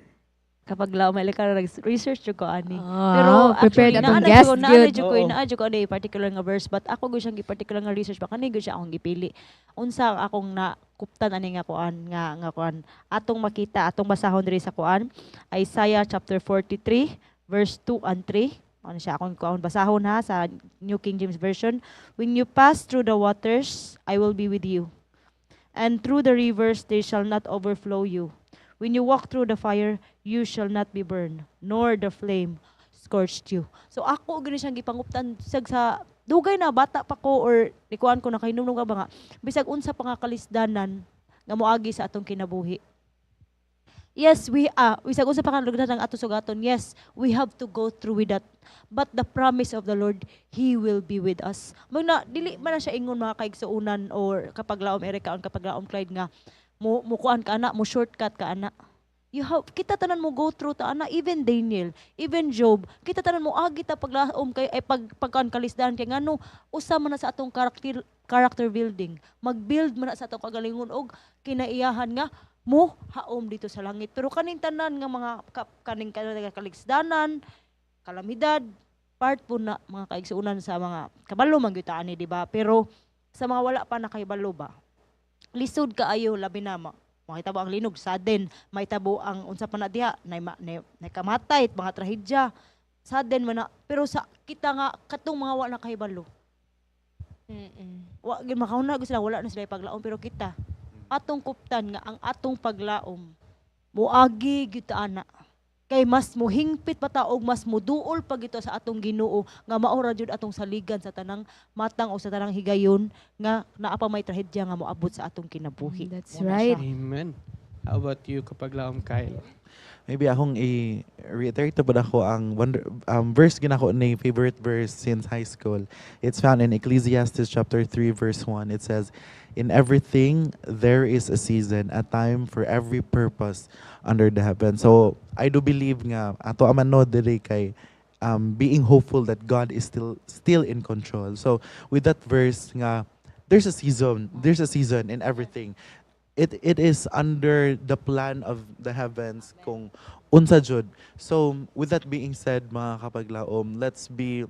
Kapag laom Erika, nag-research jud ko ani. Ah, Pero prepared actually, atong naa na guest jud ko- naa na gyud. jud ko naa jud ko ani particular nga verse, but ako gyud siyang gi-particular nga research ba, kani gyud siya akong gipili. Unsa ang akong nakuptan ani nga kuan nga nga kuan atong makita, atong basahon diri sa kuan, Isaiah chapter 43 verse 2 and 3. Ano siya akong kuan basahon ha sa New King James Version. "When you pass through the waters, I will be with you. And through the rivers, they shall not overflow you. When you walk through the fire, you shall not be burned, nor the flame scorched you." So ako gani siyang gipanguptan sag sa dugay na bata pa ko or nikuan ko na kahinumdum ka ba nga bisag unsa pa nga kalisdanan nga moagi sa atong kinabuhi. Yes, we bisag unsa pa nga kalisdanan ang ato sugaton, yes, we have to go through with that. But the promise of the Lord, He will be with us. Magna dili man na siya ingon, mga kaigsuonan or kapag laom Erika on kapag laom Clyde, nga mo mukuan ka ana, mo shortcut ka ana. You have kita tanan mo go through ta ana, even Daniel, even Job, kita tanan mo agi ta paglaom kay ay pag pagkaan kalisdan kay ngano usa man na sa atong character character building. Mag-build man na sa atong kagalingon og kinaiyahan nga mo haom dito sa langit. Pero kaning tanan nga mga kaning kalisdanan, kalamidad, part po na, mga kaigsuonan, sa mga kabalo man gyud ta ani, di ba? Pero sa mga wala pa nakahibalo ba, lisod kaayo, labi na makitabo ang linog sudden, mahitabo ang unsa pa na diha, nay, nay, nay kamatay, mga trahedya sudden man na. Pero sa kita nga katong mga wa nakahibalo, wa gyud makauna gyud sila, wala na sila paglaom. Pero kita atong kuptan nga ang atong paglaom moagi gyud ta ana kay mas mohingpit pa ta og mas moduol pa gito sa atong Ginoo nga mao ra jud atong saligan sa tanang matang o sa tanang higayon nga naa pa may trahedya nga moabot sa atong kinabuhi. That's Mao na right. siya. Amen. How about you, Kapaglaom Kyle? Maybe akong i-reiterate ba ako ang wonder, verse ginako ni favorite verse since high school. It's found in Ecclesiastes chapter 3 verse 1. It says, "In everything there is a season, a time for every purpose under the heaven." So, I do believe nga ato amano diri kay being hopeful that God is still in control. So, with that verse nga there's a season in everything. It is under the plan of the heavens kung unsa jud. So with that being said, mga kapaglaom, let's move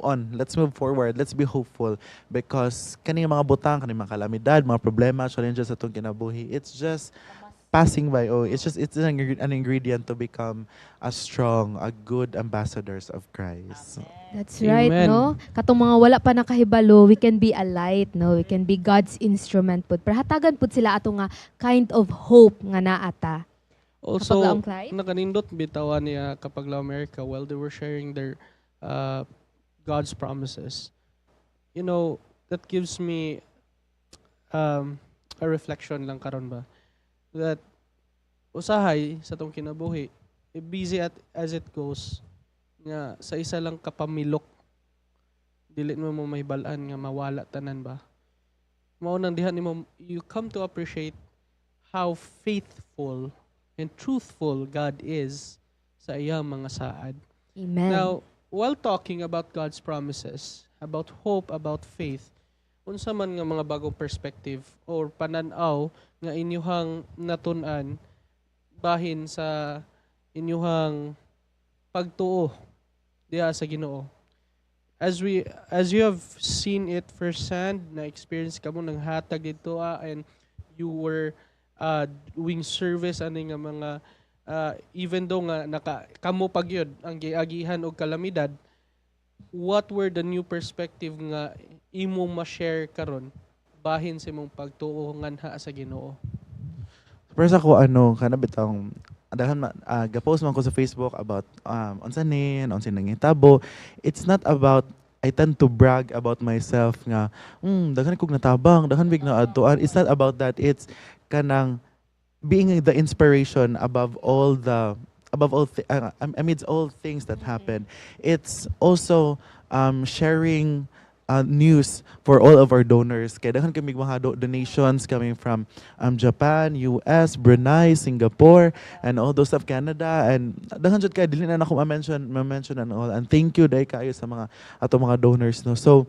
on. Let's move forward. Let's be hopeful because kani mga butang, kani mga kalamidad, mga problema, challenges atong kinabuhi, it's just passing by. Oh, it's an ingredient to become a strong, a good ambassadors of Christ. That's right, Amen. No? Katong mga wala pa nakahibalo, we can be a light, no? We can be God's instrument pud. Pero hatagan pud sila ato nga kind of hope nga naa ta. Also, Kapaglaom Clyde? Nakanindot bitawan niya Kapaglaom America while they were sharing their God's promises. That gives me a reflection lang karon ba that usahay sa tong kinabuhi, eh, busy at as it goes nga sa isa lang kapamilok dili mo mahibal-an nga mawala tanan ba. Mao nang diha nimo you come to appreciate how faithful and truthful God is sa iyang mga saad. Amen. Now, while talking about God's promises, about hope, about faith, unsa man nga mga bagong perspective or panan-aw nga inyuhang natun-an bahin sa inyuhang pagtuo diha sa Ginoo? As you have seen it firsthand, na experience kamo ng hatag dito and you were doing service ani nga mga even though nga naka kamo pa gyud ang giagihan og kalamidad, what were the new perspective nga imong ma-share karon bahin sa imong pagtuo nganha sa Ginoo? First ako ano, kana bitong daghan ma, ga-post man ko sa Facebook about unsa ni, unsa nangitabo. It's not about I tend to brag about myself nga daghan kog natabang, daghan big na adtuan. It's not about that. It's kanang being the inspiration above all amidst all things that happen. It's also sharing news for all of our donors. Kaya daghan kami mga donations coming from Japan, US, Brunei, Singapore, and all those of Canada. And daghan jud kay dili na nako ma-mention and all. And thank you dahil kayo sa mga ato mga donors, no. So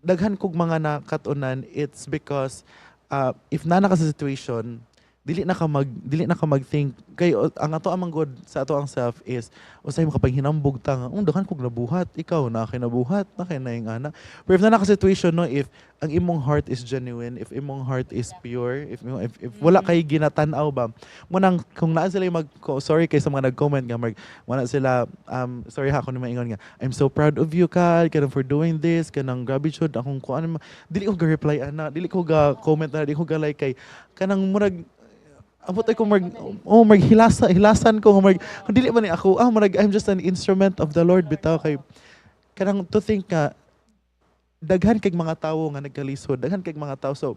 daghan kog mga nakatunan. It's because if naa na ka sa situation, dili na ka mag-think kay ang ato amang good sa ato ang self is usay makapaghinambog ta nga daghan kog nabuhat, ikaw na kay nabuhat na kay naing ana. Pero if naa na ka situation, no, if ang imong heart is genuine, if imong heart is pure, if wala kay ginatan-aw ba mo nang kung naa sila mag sorry kay sa mga nag-comment nga mag wala sila, sorry ha kung maingon nga, "I'm so proud of you ka kanang for doing this, kanang grabe jud akong kuan," dili ko ga-reply ana, dili ko ga comment na, dili ko ga like kay kanang murag abot ay ko mag oh maghilasa hilasan ko nga mag dili man ni ako, murag I'm just an instrument of the Lord bitaw. Kay kanang to think nga daghan kay mga tawo nga nagkalisod, daghan kay mga tawo. So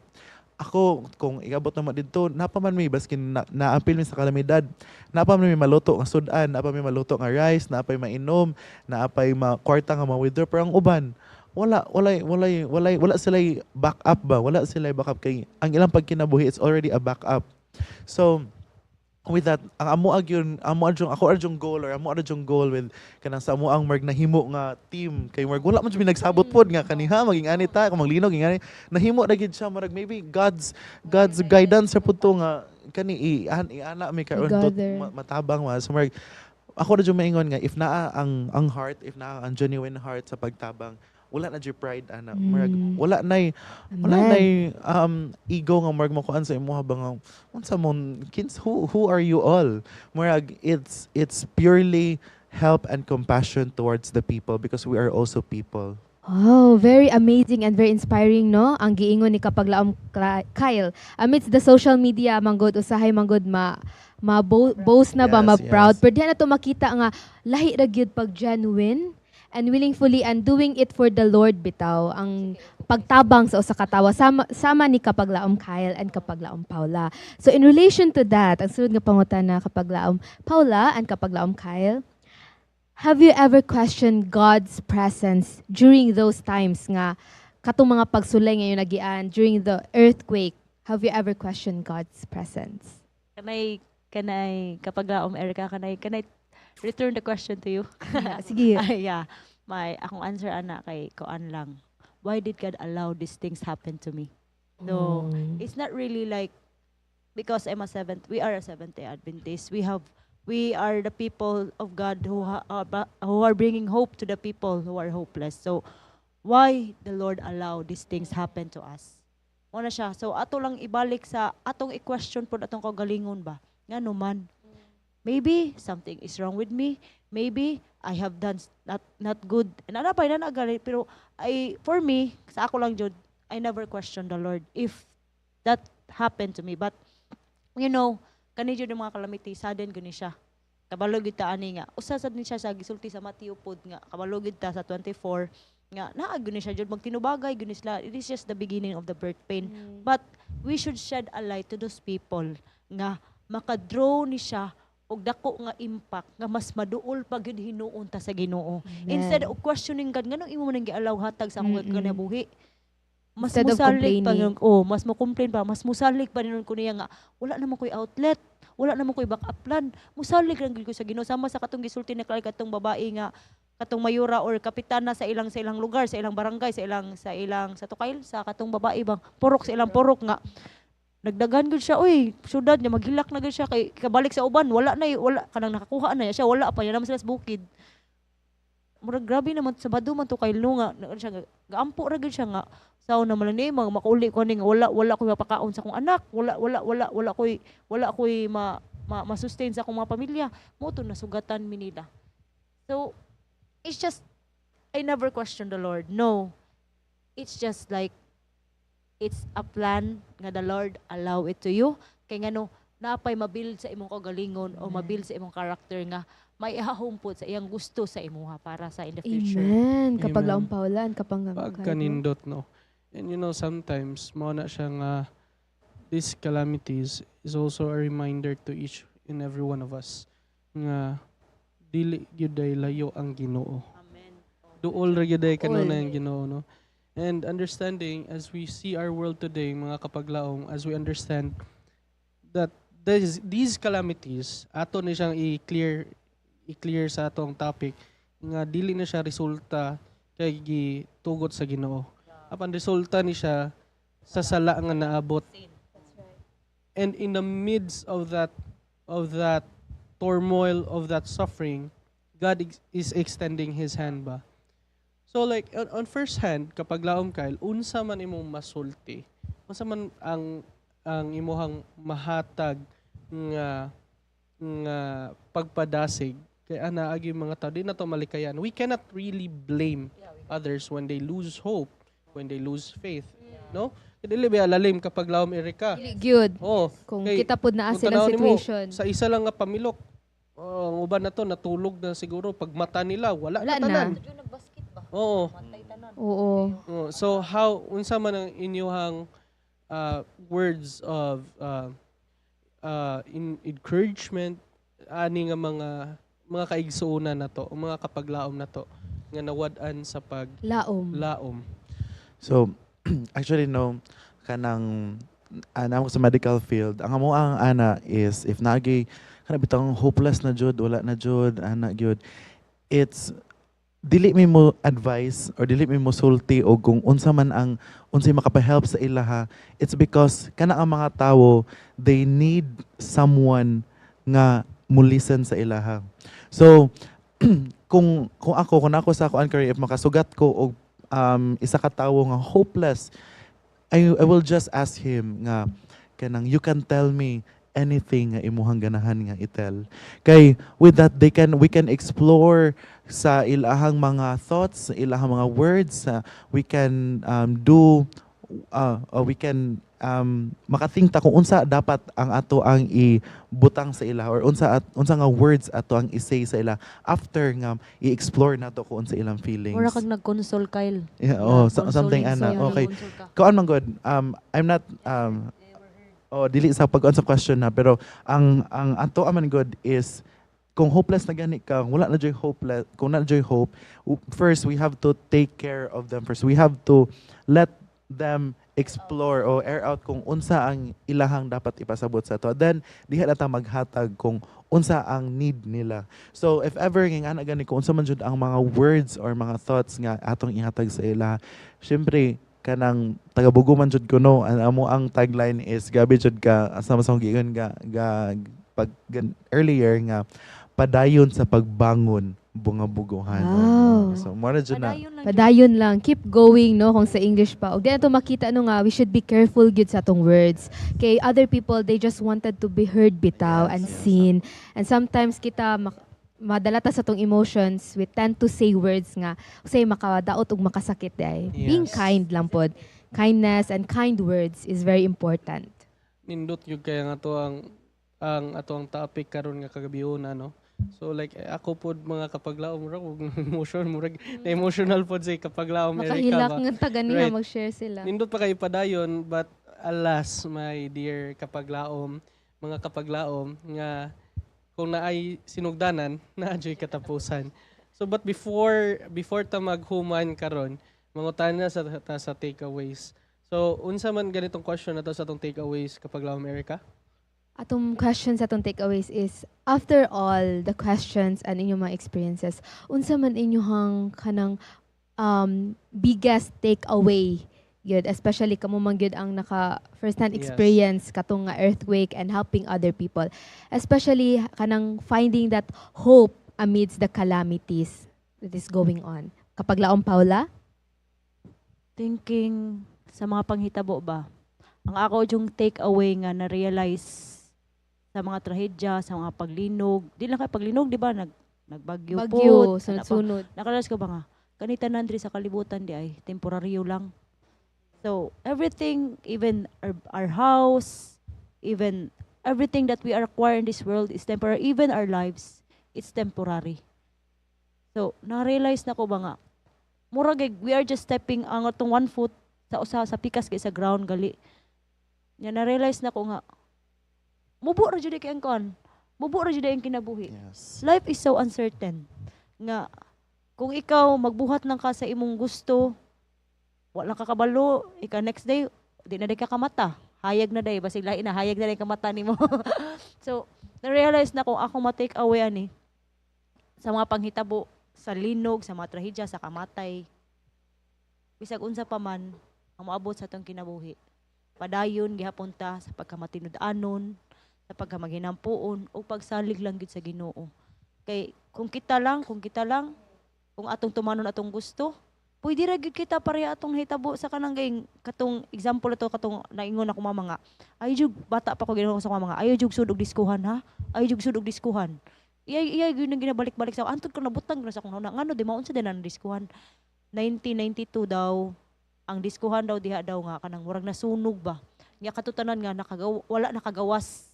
ako kung iabot naman didto napa man may baskin na, naapil mi sa kalamidad, napa man may maluto nga sudan, napa may maluto nga rice, napay mainom, naapay ma kwarta nga ma-withdraw, pero ang uban wala, walay walay walay wala sila backup ba, wala sila backup kay ang ilang pagkinabuhi, it's already a backup. So with that, ang amo agyun amo adyong ako adyong goal or amo adyong goal with kanang sa amo ang marg nahimo nga team kay marg wala man jud mi nagsabot pod nga kaniha maging ani ta kung maglinog ingani nahimo na gid siya. Marag maybe God's guidance sa pud to nga kani i an iana mi karon to Gather. Matabang ma. So marag ako na jud maingon nga if naa ang heart, if naa ang genuine heart sa pagtabang, wala na jud pride ana. Murag wala Amen. nay ego nga murag makuan sa imuha ba nga unsa mo kins, who are you all. Murag it's purely help and compassion towards the people because we are also people. Oh, very amazing and very inspiring, no? Ang giingon ni Kapaglaom Kyle. Amidst the social media, manggod, usahay manggod, ma boast na ba, ma-proud. Pero diyan na to makita nga, lahi ra gyud pag genuine. And willingfully and doing it for the Lord bitaw ang pagtabang sa usa ka tawo, sama, sama ni Kapaglaom Kyle and Kapaglaom Paula. So in relation to that, ang sunod nga pangutana, Kapaglaom Paula and Kapaglaom Kyle, have you ever questioned God's presence during those times nga katong mga pagsulay nga inyong naagian during the earthquake? Have you ever questioned God's presence? Can I, Kapaglaom Erica, can I return the question to you? Sige. Ay, yeah. My akong answer ana kay kuan lang. Why did God allow these things happen to me? No, it's not really like because I'm a seventh we are a Seventh Day Adventist. We are the people of God who are bringing hope to the people who are hopeless. So why the Lord allow these things happen to us? Mao na siya. So ato lang ibalik sa atong i-question pod atong kaugalingon ba? Ngano man? Maybe something is wrong with me. Maybe I have done not good. And ana pa na gali, pero I for me, sa ako lang jud, I never question the Lord if that happened to me. But kani jud yung mga calamity, sudden guni siya. Kabalo gyud ta ani nga. Usa sad ni siya sa gisulti sa Matthew pod nga kabalo gyud ta sa 24 nga naa gyud ni siya jud magtinubagay gyud ni sila. It is just the beginning of the birth pain. But we should shed a light to those people nga makadraw ni siya og dako nga impact nga mas maduol pa gyud hinuon ta sa Ginoo. Instead of questioning God, nganong imo man ang giallow hatag sa akong kinabuhi? Mas Instead of musalig pa complaining. Yun, oh, mas mo complain pa, mas musalig pa nun ko niya nga wala naman ko'y outlet, wala naman ko'y backup plan. Musalig lang gyud ko sa Ginoo, sama sa katong gisulti ni Clark, katong babae nga katong mayora or kapitana sa ilang lugar, sa ilang barangay, sa ilang sa Tukayl, sa katong babae bang purok, sa ilang purok nga nagdagan gud siya, uy, syudad niya, maghilak na gud siya kay kabalik sa uban, wala na wala kanang nakakuha na siya, wala pa niya naman sila sa bukid. Murag grabe naman Sabado man to kay no nga na siya gaampo ra gyud siya nga sao naman lang ni mga makauli ko ni nga wala wala koy mapakaon sa akong anak, wala wala wala wala koy wala koy ma, ma-sustain sa akong mga pamilya. Mo to nasugatan mi nila. So it's just I never question the Lord, no. It's just like it's a plan nga the Lord allow it to you kay ngano napay mabuild sa imong kaugalingon o mabuild sa imong character nga maihahom pod sa iyang gusto sa imuha para sa in the future. Amen. Kapag Amen. laong Paula, kapag Pagkanindot, no? And sometimes, mao na siya nga, these calamities is also a reminder to each and every one of us nga dili gyud ay layo ang Ginoo. Amen. Duol ra gyud ay kanunay Duol. ang Ginoo, no? And understanding as we see our world today, mga kapaglaom, as we understand that these calamities, ato ni siyang i-clear sa atong topic nga dili na siya resulta kay gitugot sa Ginoo. Apan resulta ni siya sa sala nga naabot. And in the midst of that turmoil, of that suffering, God is extending his hand ba. So like on first hand, Kapaglaom Kyle, unsa man imong masulti? Unsa man ang imuhang mahatag nga pagpadasig kay ana agi mga tao di na to malikayan? We cannot really blame others when they lose hope, when they lose faith, no? Kay dili ba lalim, Kapaglaom Erika? Dili gyud. Oh, Kung kay kita pud naa kung silang tan-aw nimo, situation. Sa isa lang nga pamilok, oh, ang uban na to natulog na siguro. Pag mata nila, wala, Wala na tanan. na. Nagbasket ba? Oo. Matay tanan. Oo. Oo. So how, unsa man ang inyuhang words of encouragement ani nga mga kaigsuonan na to o mga kapaglaom na to nga nawad-an sa Laom. paglaom? So, actually, no, kanang ana ko sa medical field, ang amo ang ana is if nagi kana bitang hopeless na jud, wala na jud, ana gyud. It's dili mi mo advice or dili mi mo sulti o kung unsa man ang unsay makapahelp sa ilaha. It's because kana ang mga tawo, they need someone nga mo listen sa ilaha. So kung ako sa kuan kay if makasugat ko og isa ka tawo nga hopeless, I will just ask him nga kanang you can tell me anything nga imuhang ganahan nga i-tell. Kay with that they can we can explore sa ilahang mga thoughts, sa ilahang mga words, we can do we can makathink ta kung unsa dapat ang ato ang ibutang sa ila or unsa at unsa nga words ato ang i-say sa ila after nga i-explore nato kung unsa ilang feelings. Mura kag nag-console, Kyle. Yeah, oh, so, something Consoling ana. sa'yo, Okay. nag-console ka. Kuan man gud, I'm not oh, dili sa pag sa question na, pero ang ato aman gud is kung hopeless na gani ka, wala na joy hopeless, kung na joy hope, first we have to take care of them first. We have to let them explore o air out kung unsa ang ilahang dapat ipasabot sa ato. Then diha na ta maghatag kung unsa ang need nila. So if ever nga ana gani, kung unsa man jud ang mga words or mga thoughts nga atong ihatag sa ila, syempre kanang taga-Bogo man jud kuno, ang amo ang tagline is gabi jud ka sama sa akong giingon ga, ga pag gan, earlier nga padayon sa pagbangon, bunga-buguhan. Wow. So mo na jud na. Padayon lang jud. Padayon lang, keep going, no, kung sa English pa. Ug di nato makita no nga we should be careful gyud sa atong words. Kay other people, they just wanted to be heard bitaw and seen. And sometimes kita madala ta sa atong emotions, we tend to say words nga say makadaot ug makasakit diay. Being kind lang pod. Kindness and kind words is very important. Nindot yun kaya nga to ang ato ang topic karon nga kagabihon, no. So like eh, ako pod, mga kapaglaom, murag og emotion, murag na emotional pod say kapaglaom Erica Makahilak ba. nga ta ganiha mag-share sila. Nindot pa kayo padayon, but alas, my dear kapaglaom, mga kapaglaom, nga kung naay sinugdanan, naa joy katapusan. So but before ta maghuman karon, mangutana sa ta sa takeaways. So unsa man ganitong question na to sa atong takeaways, kapaglaom Erica? Atong questions, atong takeaways is, after all the questions and inyong mga experiences, unsa man inyong kanang biggest takeaway gyud, especially kamo man gyud ang naka first hand experience katong nga earthquake and helping other people, especially kanang finding that hope amidst the calamities that is going on? Kapaglaom Paula? Thinking sa mga panghitabo ba, ang ako yung take away nga na-realize sa mga trahedya, sa mga paglinog, di lang kay paglinog, di ba? Nagbagyo Bagyo, pod, ana pa. Sunod-sunod. Nakarealize ko ba nga, kani tanan diri sa kalibutan di ay temporaryo lang. So, everything, even our house, even everything that we are acquire in this world is temporary. Even our lives, it's temporary. So, na-realize na ko ba nga, murag we are just stepping ang atong one foot sa usa sa pikas kay sa ground gali. Nya na-realize na ko nga, mubo ra jud kay ang kon. Mubo ra jud ang kinabuhi. Life is so uncertain nga kung ikaw magbuhat lang ka sa imong gusto, wala ka kabalo, ika next day di na day ka kamata. Hayag na day, basig lahi na hayag na day kamata nimo. So, na-realize na kung ako ma-take away ani sa mga panghitabo, sa linog, sa mga trahedya, sa kamatay, bisag unsa pa man ang moabot sa atong kinabuhi, padayon gihapon ta sa pagkamatinud-anon, sa pagkamaghinampuon o pagsalig lang gid sa Ginoo. Kay kung kita lang, kung atong tumanon atong gusto, pwede ra gyud kita pareha atong hitabo sa kanang gayng katong example ato, katong naingon ako mama nga ay jug bata pa ko, ginoo sa akong mama nga ayaw jug sud og diskuhan ha, ayaw jug sud og diskuhan. Iyay iyay gyud nang ginabalik-balik sa antod ko, nabutang na sa akong huna ngano di maunsa din ang diskuhan. 1992 daw ang diskuhan daw diha daw nga kanang murag nasunog ba nya, katutanan nga wala nakagawas,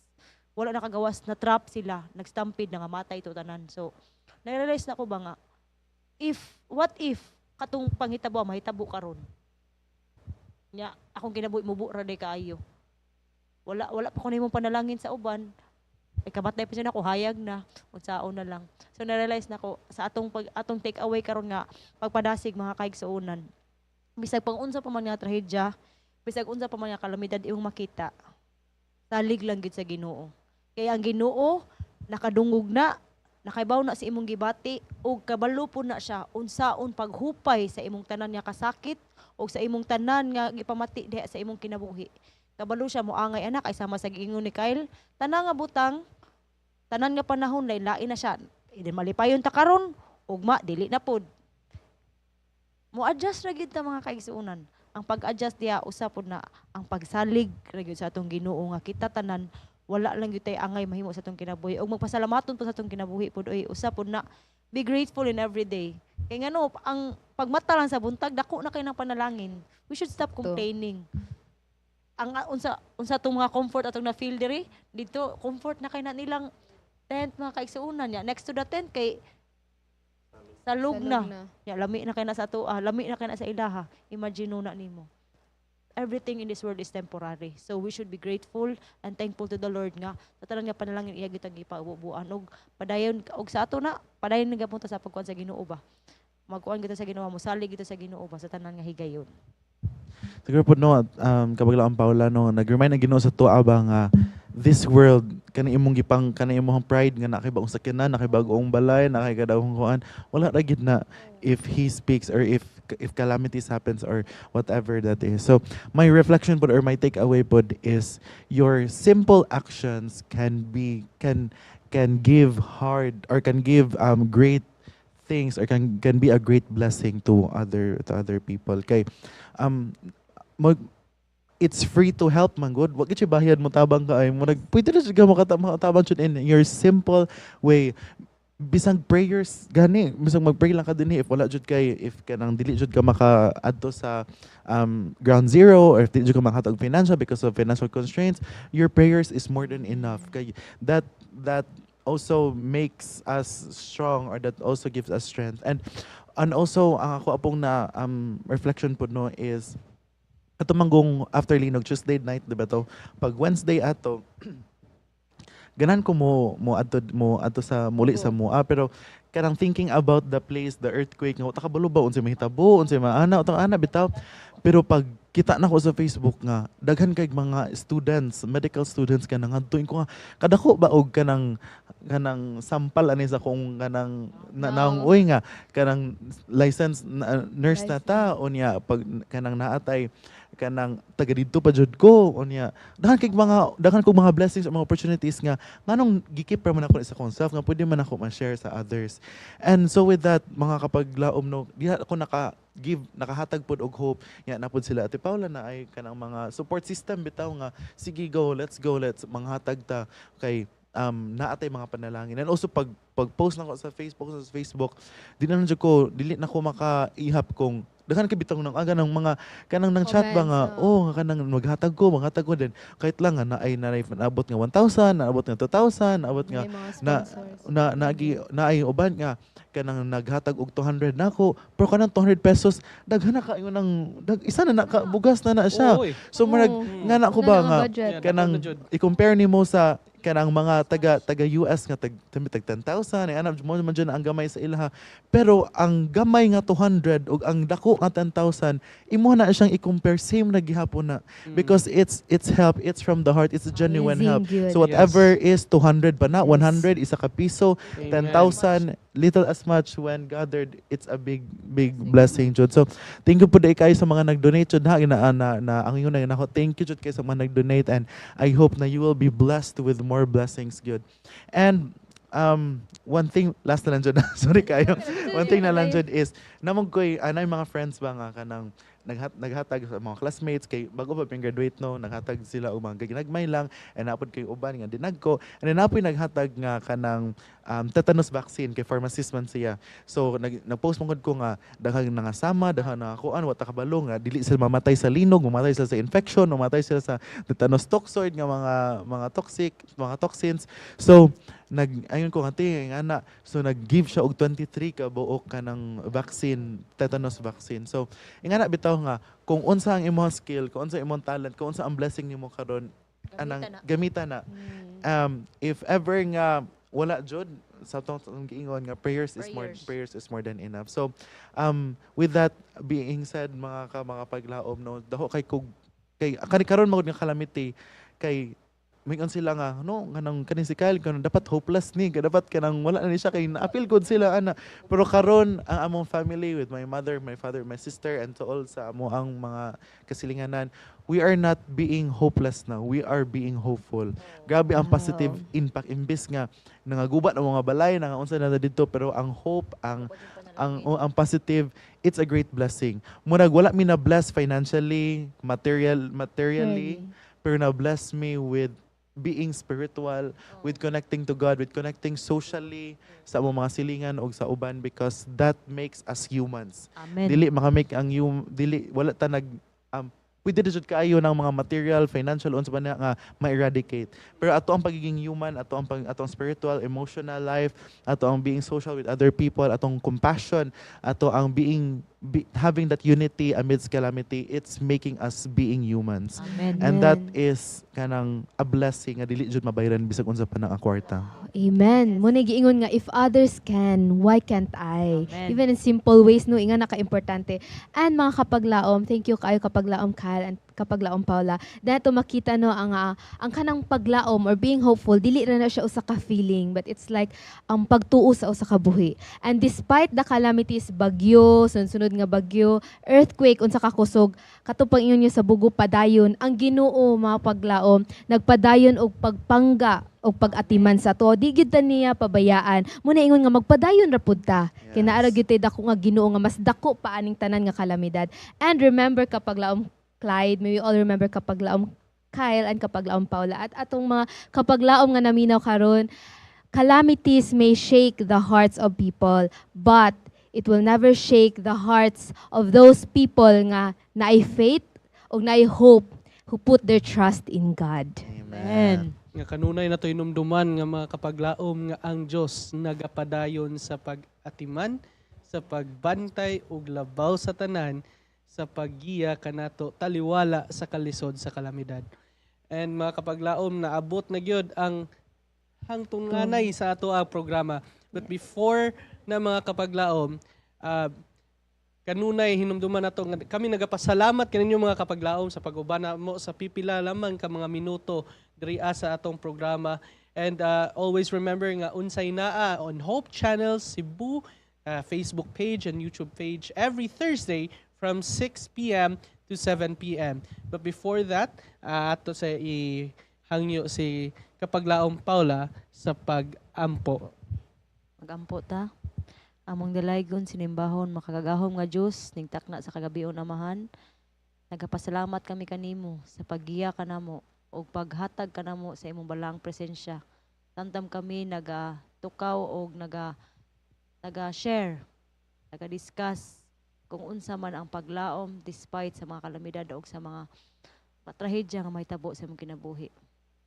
wala nakagawas, na trap sila, nagstampede na nga matay to tanan. So na-realize na ko ba nga if what if katong panghitabo mahitabo karon nya akong kinabuhi mubo ra day kaayo, wala wala pa ko nimo panalangin sa uban ay kamatay pa siya nako, hayag na, unsaon na lang. So na-realize na ko sa atong pag atong take away karon nga pagpadasig, mga kaigsuonan, bisag pang unsa pa man nga trahedya, bisag unsa pa man nga kalamidad imong makita, salig lang gid sa Ginoo, kay ang Ginoo nakadungog na, nakaibaw na sa imong gibati ug kabalo po na siya unsaon paghupay sa imong tanan nga kasakit ug sa imong tanan nga gipamati diha sa imong kinabuhi. Kabalo siya moangay anak, ay sama sa giingon ni Kyle, tanan nga butang, tanan nga panahon lain-lain na siya. Idin malipayon ta karon, ugma dili na pod. Mo adjust ra gyud ta, mga kaigsuonan. Ang pag-adjust diha usa pod na ang pagsalig ra gyud sa atong Ginoo nga kita tanan wala lang gyud tay angay mahimo sa atong kinabuhi ug magpasalamaton po sa atong kinabuhi pod oy. Usa pod na, be grateful in every day. Kay ngano, ang pagmata lang sa buntag, dako na kay ng panalangin. We should stop complaining. Ang unsa unsa tong mga comfort atong na feel diri dito, comfort na kay na nilang tent, mga kaigsuonan niya. Next to the tent kay salog na. Ya, lami na kay na sa ato, lami na kay na sa ilaha. Imagine na nimo. Everything in this world is temporary. So we should be grateful and thankful to the Lord nga sa tanan nga panalangin iya gitang gipaubuan og padayon og sa ato na padayon nga punta sa pagkuan sa Ginoo ba. Magkuan kita sa Ginoo, mosalig kita sa Ginoo ba sa tanan nga higayon. Siguro po, no, kapaglaom Paula, no, nag-remind ang Ginoo sa tuwa ba nga this world kani imong gipang kani imong pride nga naa kay bagong sakyanan, naa kay bagong balay, naa kay kadagong kuan, wala ra gid na if He speaks or if calamities happens or whatever that is. So my reflection pod or my takeaway pod is your simple actions can be can give hard or can give great things or can be a great blessing to other people kay mag it's free to help man gud. Wa gid siya bayad mo tabang ka ay mo nag pwede na siya makatabang jud in your simple way, bisang prayers gani, bisang magpray lang ka dinhi if wala jud kay if kanang dili jud ka maka-adto sa ground zero or if dili jud ka makahatag financial because of financial constraints, your prayers is more than enough kay that also makes us strong or that also gives us strength. And also ang ako apong na reflection pud, no, is ato manggong after linog, Tuesday night, di ba to? Pag Wednesday ato, ganan ko mo adto sa muli sa mua, pero kanang thinking about the place, the earthquake, nga wa ta kabalo ba unsay mahitabo, unsay maana utang ana bitaw. Pero pag kita na ko sa Facebook nga daghan kay mga students, medical students ka ngadto ko nga kadako ba og kanang sampal ani sa kung kanang na, naong uy nga kanang license na, nurse na ta unya pag kanang naatay kanang taga didto pa jud ko unya daghan kog mga blessings or mga opportunities nga nganong gi-keep ra man ako sa akong self nga pwede man ako ma-share sa others. And so with that, mga kapaglaom, no, diha ako naka give nakahatag pod og hope nga napod sila Ate Paula na ay kanang mga support system bitaw nga sige, go, let's go, let's manghatag ta kay naatay mga panalangin. And also pag post na ko sa Facebook, di na lang jud ko dili na ko makaihap kung daghan kay bitong nang aga ng mga kanang nang chat ba nga Comments, oh, nga kanang maghatag ko din kahit lang nga na ay naabot nga 1,000, naabot nga 2,000, naabot nga May mga sponsors. Na naagi naay uban nga kanang naghatag og 200 nako, pero kanang 200 pesos daghan na kaayo nang isa na na ka bugas na na siya. Oy. So murag Oo. nga na ko Ano ba na ang nga budget? Yeah, kanang dako na jud. I-compare nimo sa kanang mga taga US nga tag 10,000 ay ana mo man jud ang gamay sa ilaha, pero ang gamay nga 200 ug ang dako nga 10,000, imo na siyang i-compare, same na gihapon na because it's help, it's from the heart, it's a genuine Amazing help. Good. So whatever is 200 ba na, 100, isa ka piso, Amen. 10,000, little as much, when gathered, it's a big big blessing jud. So thank you po diay kayo sa mga nag-donate jud ha, na, na, na ang ingon na nako, thank you jud kayo sa mga nag-donate and I hope na you will be blessed with more blessings good. And one thing last na lang jud, sorry kayo, one thing na lang jud is namog koy anay mga friends ba nga kanang naghatag sa mga classmates kay bago pa ping graduate, no, naghatag sila og mga ginagmay lang and napod kay uban nga dinagko and then napoy naghatag nga kanang tetanus vaccine kay pharmacist man siya. So nag-post man gud ko nga daghang nangasama, daghang nakakuan, wa ta kabalo nga dili sila mamatay sa linog, mamatay sila sa infection, mamatay sila sa tetanus toxoid nga mga toxic, mga toxins. So nag ayon ko nga te nga na, so nag-give siya og 23 ka buok kanang vaccine, tetanus vaccine. So ingana bitaw nga kung unsa ang imong skill, kung unsa imong talent, kung unsa ang blessing nimo karon anang Gamita na. Gamita na. If ever nga wala jud sa atong giingon nga prayers is more Prayers. Prayers is more than enough. So with that being said, mga paglaom, no, dako kay kog kay kani karon magud nga calamity kay mingon sila nga no kanang kaning si Kyle kanang dapat hopeless ni kay dapat kanang wala na ni siya kay naapil gud sila ana. Pero karon ang among family with my mother, my father, my sister and to all sa amo ang mga kasilinganan, we are not being hopeless now, we are being hopeful. Grabe ang positive impact imbis nga nangaguba ng mga balay, nangaunsa na didto, pero ang hope, ang oh, ang positive, it's a great blessing. Murag wala mi na bless financially, materially, pero na bless me with being spiritual, with connecting to God, with connecting socially sa among mga silingan og sa uban because that makes us humans. Amen. Dili makamake ang dili wala ta nag pwede na jud kaayo ng mga material, financial, unsa pa na nga ma-eradicate. Pero ato ang pagiging human, ato ang spiritual, emotional life, ato ang being social with other people, atong compassion, ato ang having that unity amidst calamity, it's making us being humans. Amen. And that Amen. is kanang a blessing nga dili jud mabayran bisag unsa pa nang ang kwarta. Amen. Mao na giingon nga, if others can, why can't I? Amen. Even in simple ways, no, inga naka-importante. And mga kapaglaom, thank you kaayo, Kapaglaom Kyle and Kapaglaom Paula. Dato makita, no, ang kanang paglaom or being hopeful, dili ra na siya usa ka feeling, but it's like ang pagtuo sa usa ka buhi. And despite the calamities, bagyo, sunod-sunod nga bagyo, earthquake, unsa ka kusog, katong ingon niyo sa Bogo, padayon ang Ginoo, mga paglaom, nagpadayon og pagpangga og pag-atiman sa ato. Di gyud ta niya pabayaan. Mao na ingon nga magpadayon ra pud ta. Kay naa ra gyud tay dako nga Ginoo nga mas dako pa aning tanan nga kalamidad. And remember, Kapaglaom Clyde, may we all remember, Kapaglaom Kyle and Kapaglaom Paula at atong mga kapaglaom nga naminaw karon, calamities may shake the hearts of people, but it will never shake the hearts of those people nga naay faith o naay hope, who put their trust in God. Amen. Nga kanunay na to'y numduman nga mga kapaglaom nga ang Dios nagapadayon sa pag-atiman, sa pagbantay ug labaw sa tanan sa paggiya kanato taliwala sa kalisod sa kalamidad. And mga kapaglaom, naabot na gyud ang hangtunganay sa ato ang programa. But before na, mga kapaglaom, kanunay hinumduman nato nga kami nagapasalamat kaninyo, mga kapaglaom, sa pag-uban mo sa pipila lamang ka mga minuto diri sa atong programa. And always remember nga Unsay Naa on Hope Channel Cebu Facebook page and YouTube page every Thursday from 6 p.m. to 7 p.m. But before that, ato sa ihangyo si Kapaglaom Paula sa pag-ampo. Magampo ta. Among dalaygon, sinimbahon, makagagahom nga Dios, ningtakna sa kagabion Amahan. Nagapasalamat kami kanimo sa paggiya kanamo ug paghatag kanamo sa imong balaang presensya. Samtang kami naga tukaw og naga share, naga-discuss kung unsa man ang paglaom despite sa mga kalamidad og sa mga trahedya nga mahitabo sa imong kinabuhi.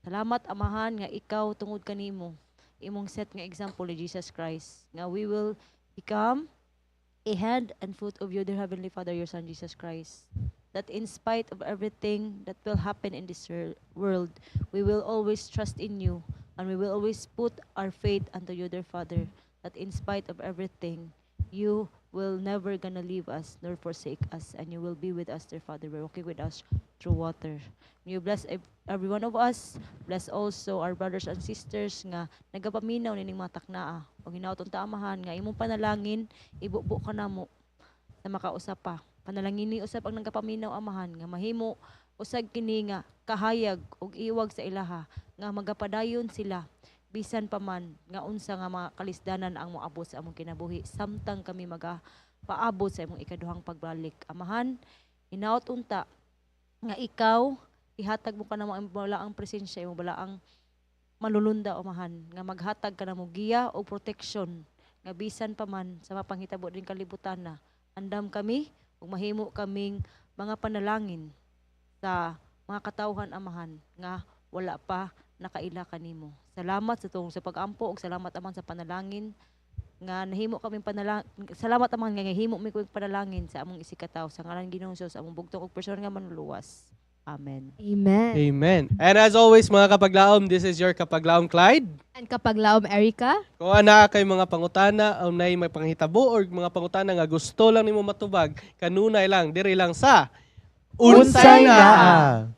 Salamat, Amahan, nga ikaw, tungod kanimo imong set nga example ni Jesus Christ nga we will become a hand and foot of you, dear Heavenly Father, your Son Jesus Christ. That in spite of everything that will happen in this world, we will always trust in you and we will always put our faith unto you, dear Father. That in spite of everything, you will never gonna leave us nor forsake us, and you will be with us, dear Father. We're walking with us through water. May you bless every one of us. Bless also our brothers and sisters nga nagapaminaw nining mga taknaa. Og hinaot unta, Amahan, nga imong panalangin ibubo ka namo sa makausap pa. Panalangini usab ang nagapaminaw, Amahan, nga mahimo usag kini nga kahayag og iwag sa ilaha nga magapadayon sila bisan pa man nga unsa nga mga kalisdanan ang moabot sa among kinabuhi samtang kami maga paabot sa imong ikaduhang pagbalik. Amahan, hinaot unta nga ikaw ihatag mo kanamo ang balaang presensya, imong balaang malulunda, Amahan, nga maghatag ka namo giya og protection nga bisan pa man sa mapanghitabo din kalibutan na andam kami ug mahimo kaming mga panalangin sa mga katawhan, Amahan, nga wala pa nakaila kanimo. Salamat sa tungod sa pag-ampo ug salamat, Amahan, sa panalangin nga nahimo kaming panalangin. Salamat, Amahan, nga nahimo mi kaming panalangin sa among isigkatawo sa ngalan Ginoong Jesus, among bugtong ug personal nga Manluluwas. Amen. Amen. Amen. And as always, mga kapaglaom, this is your Kapaglaom Clyde. And Kapaglaom Erica. Kung ana kay mga pangutana o nay may panghitabo or mga pangutana nga gusto lang nimo matubag, kanunay lang diri lang sa Unsay Naa!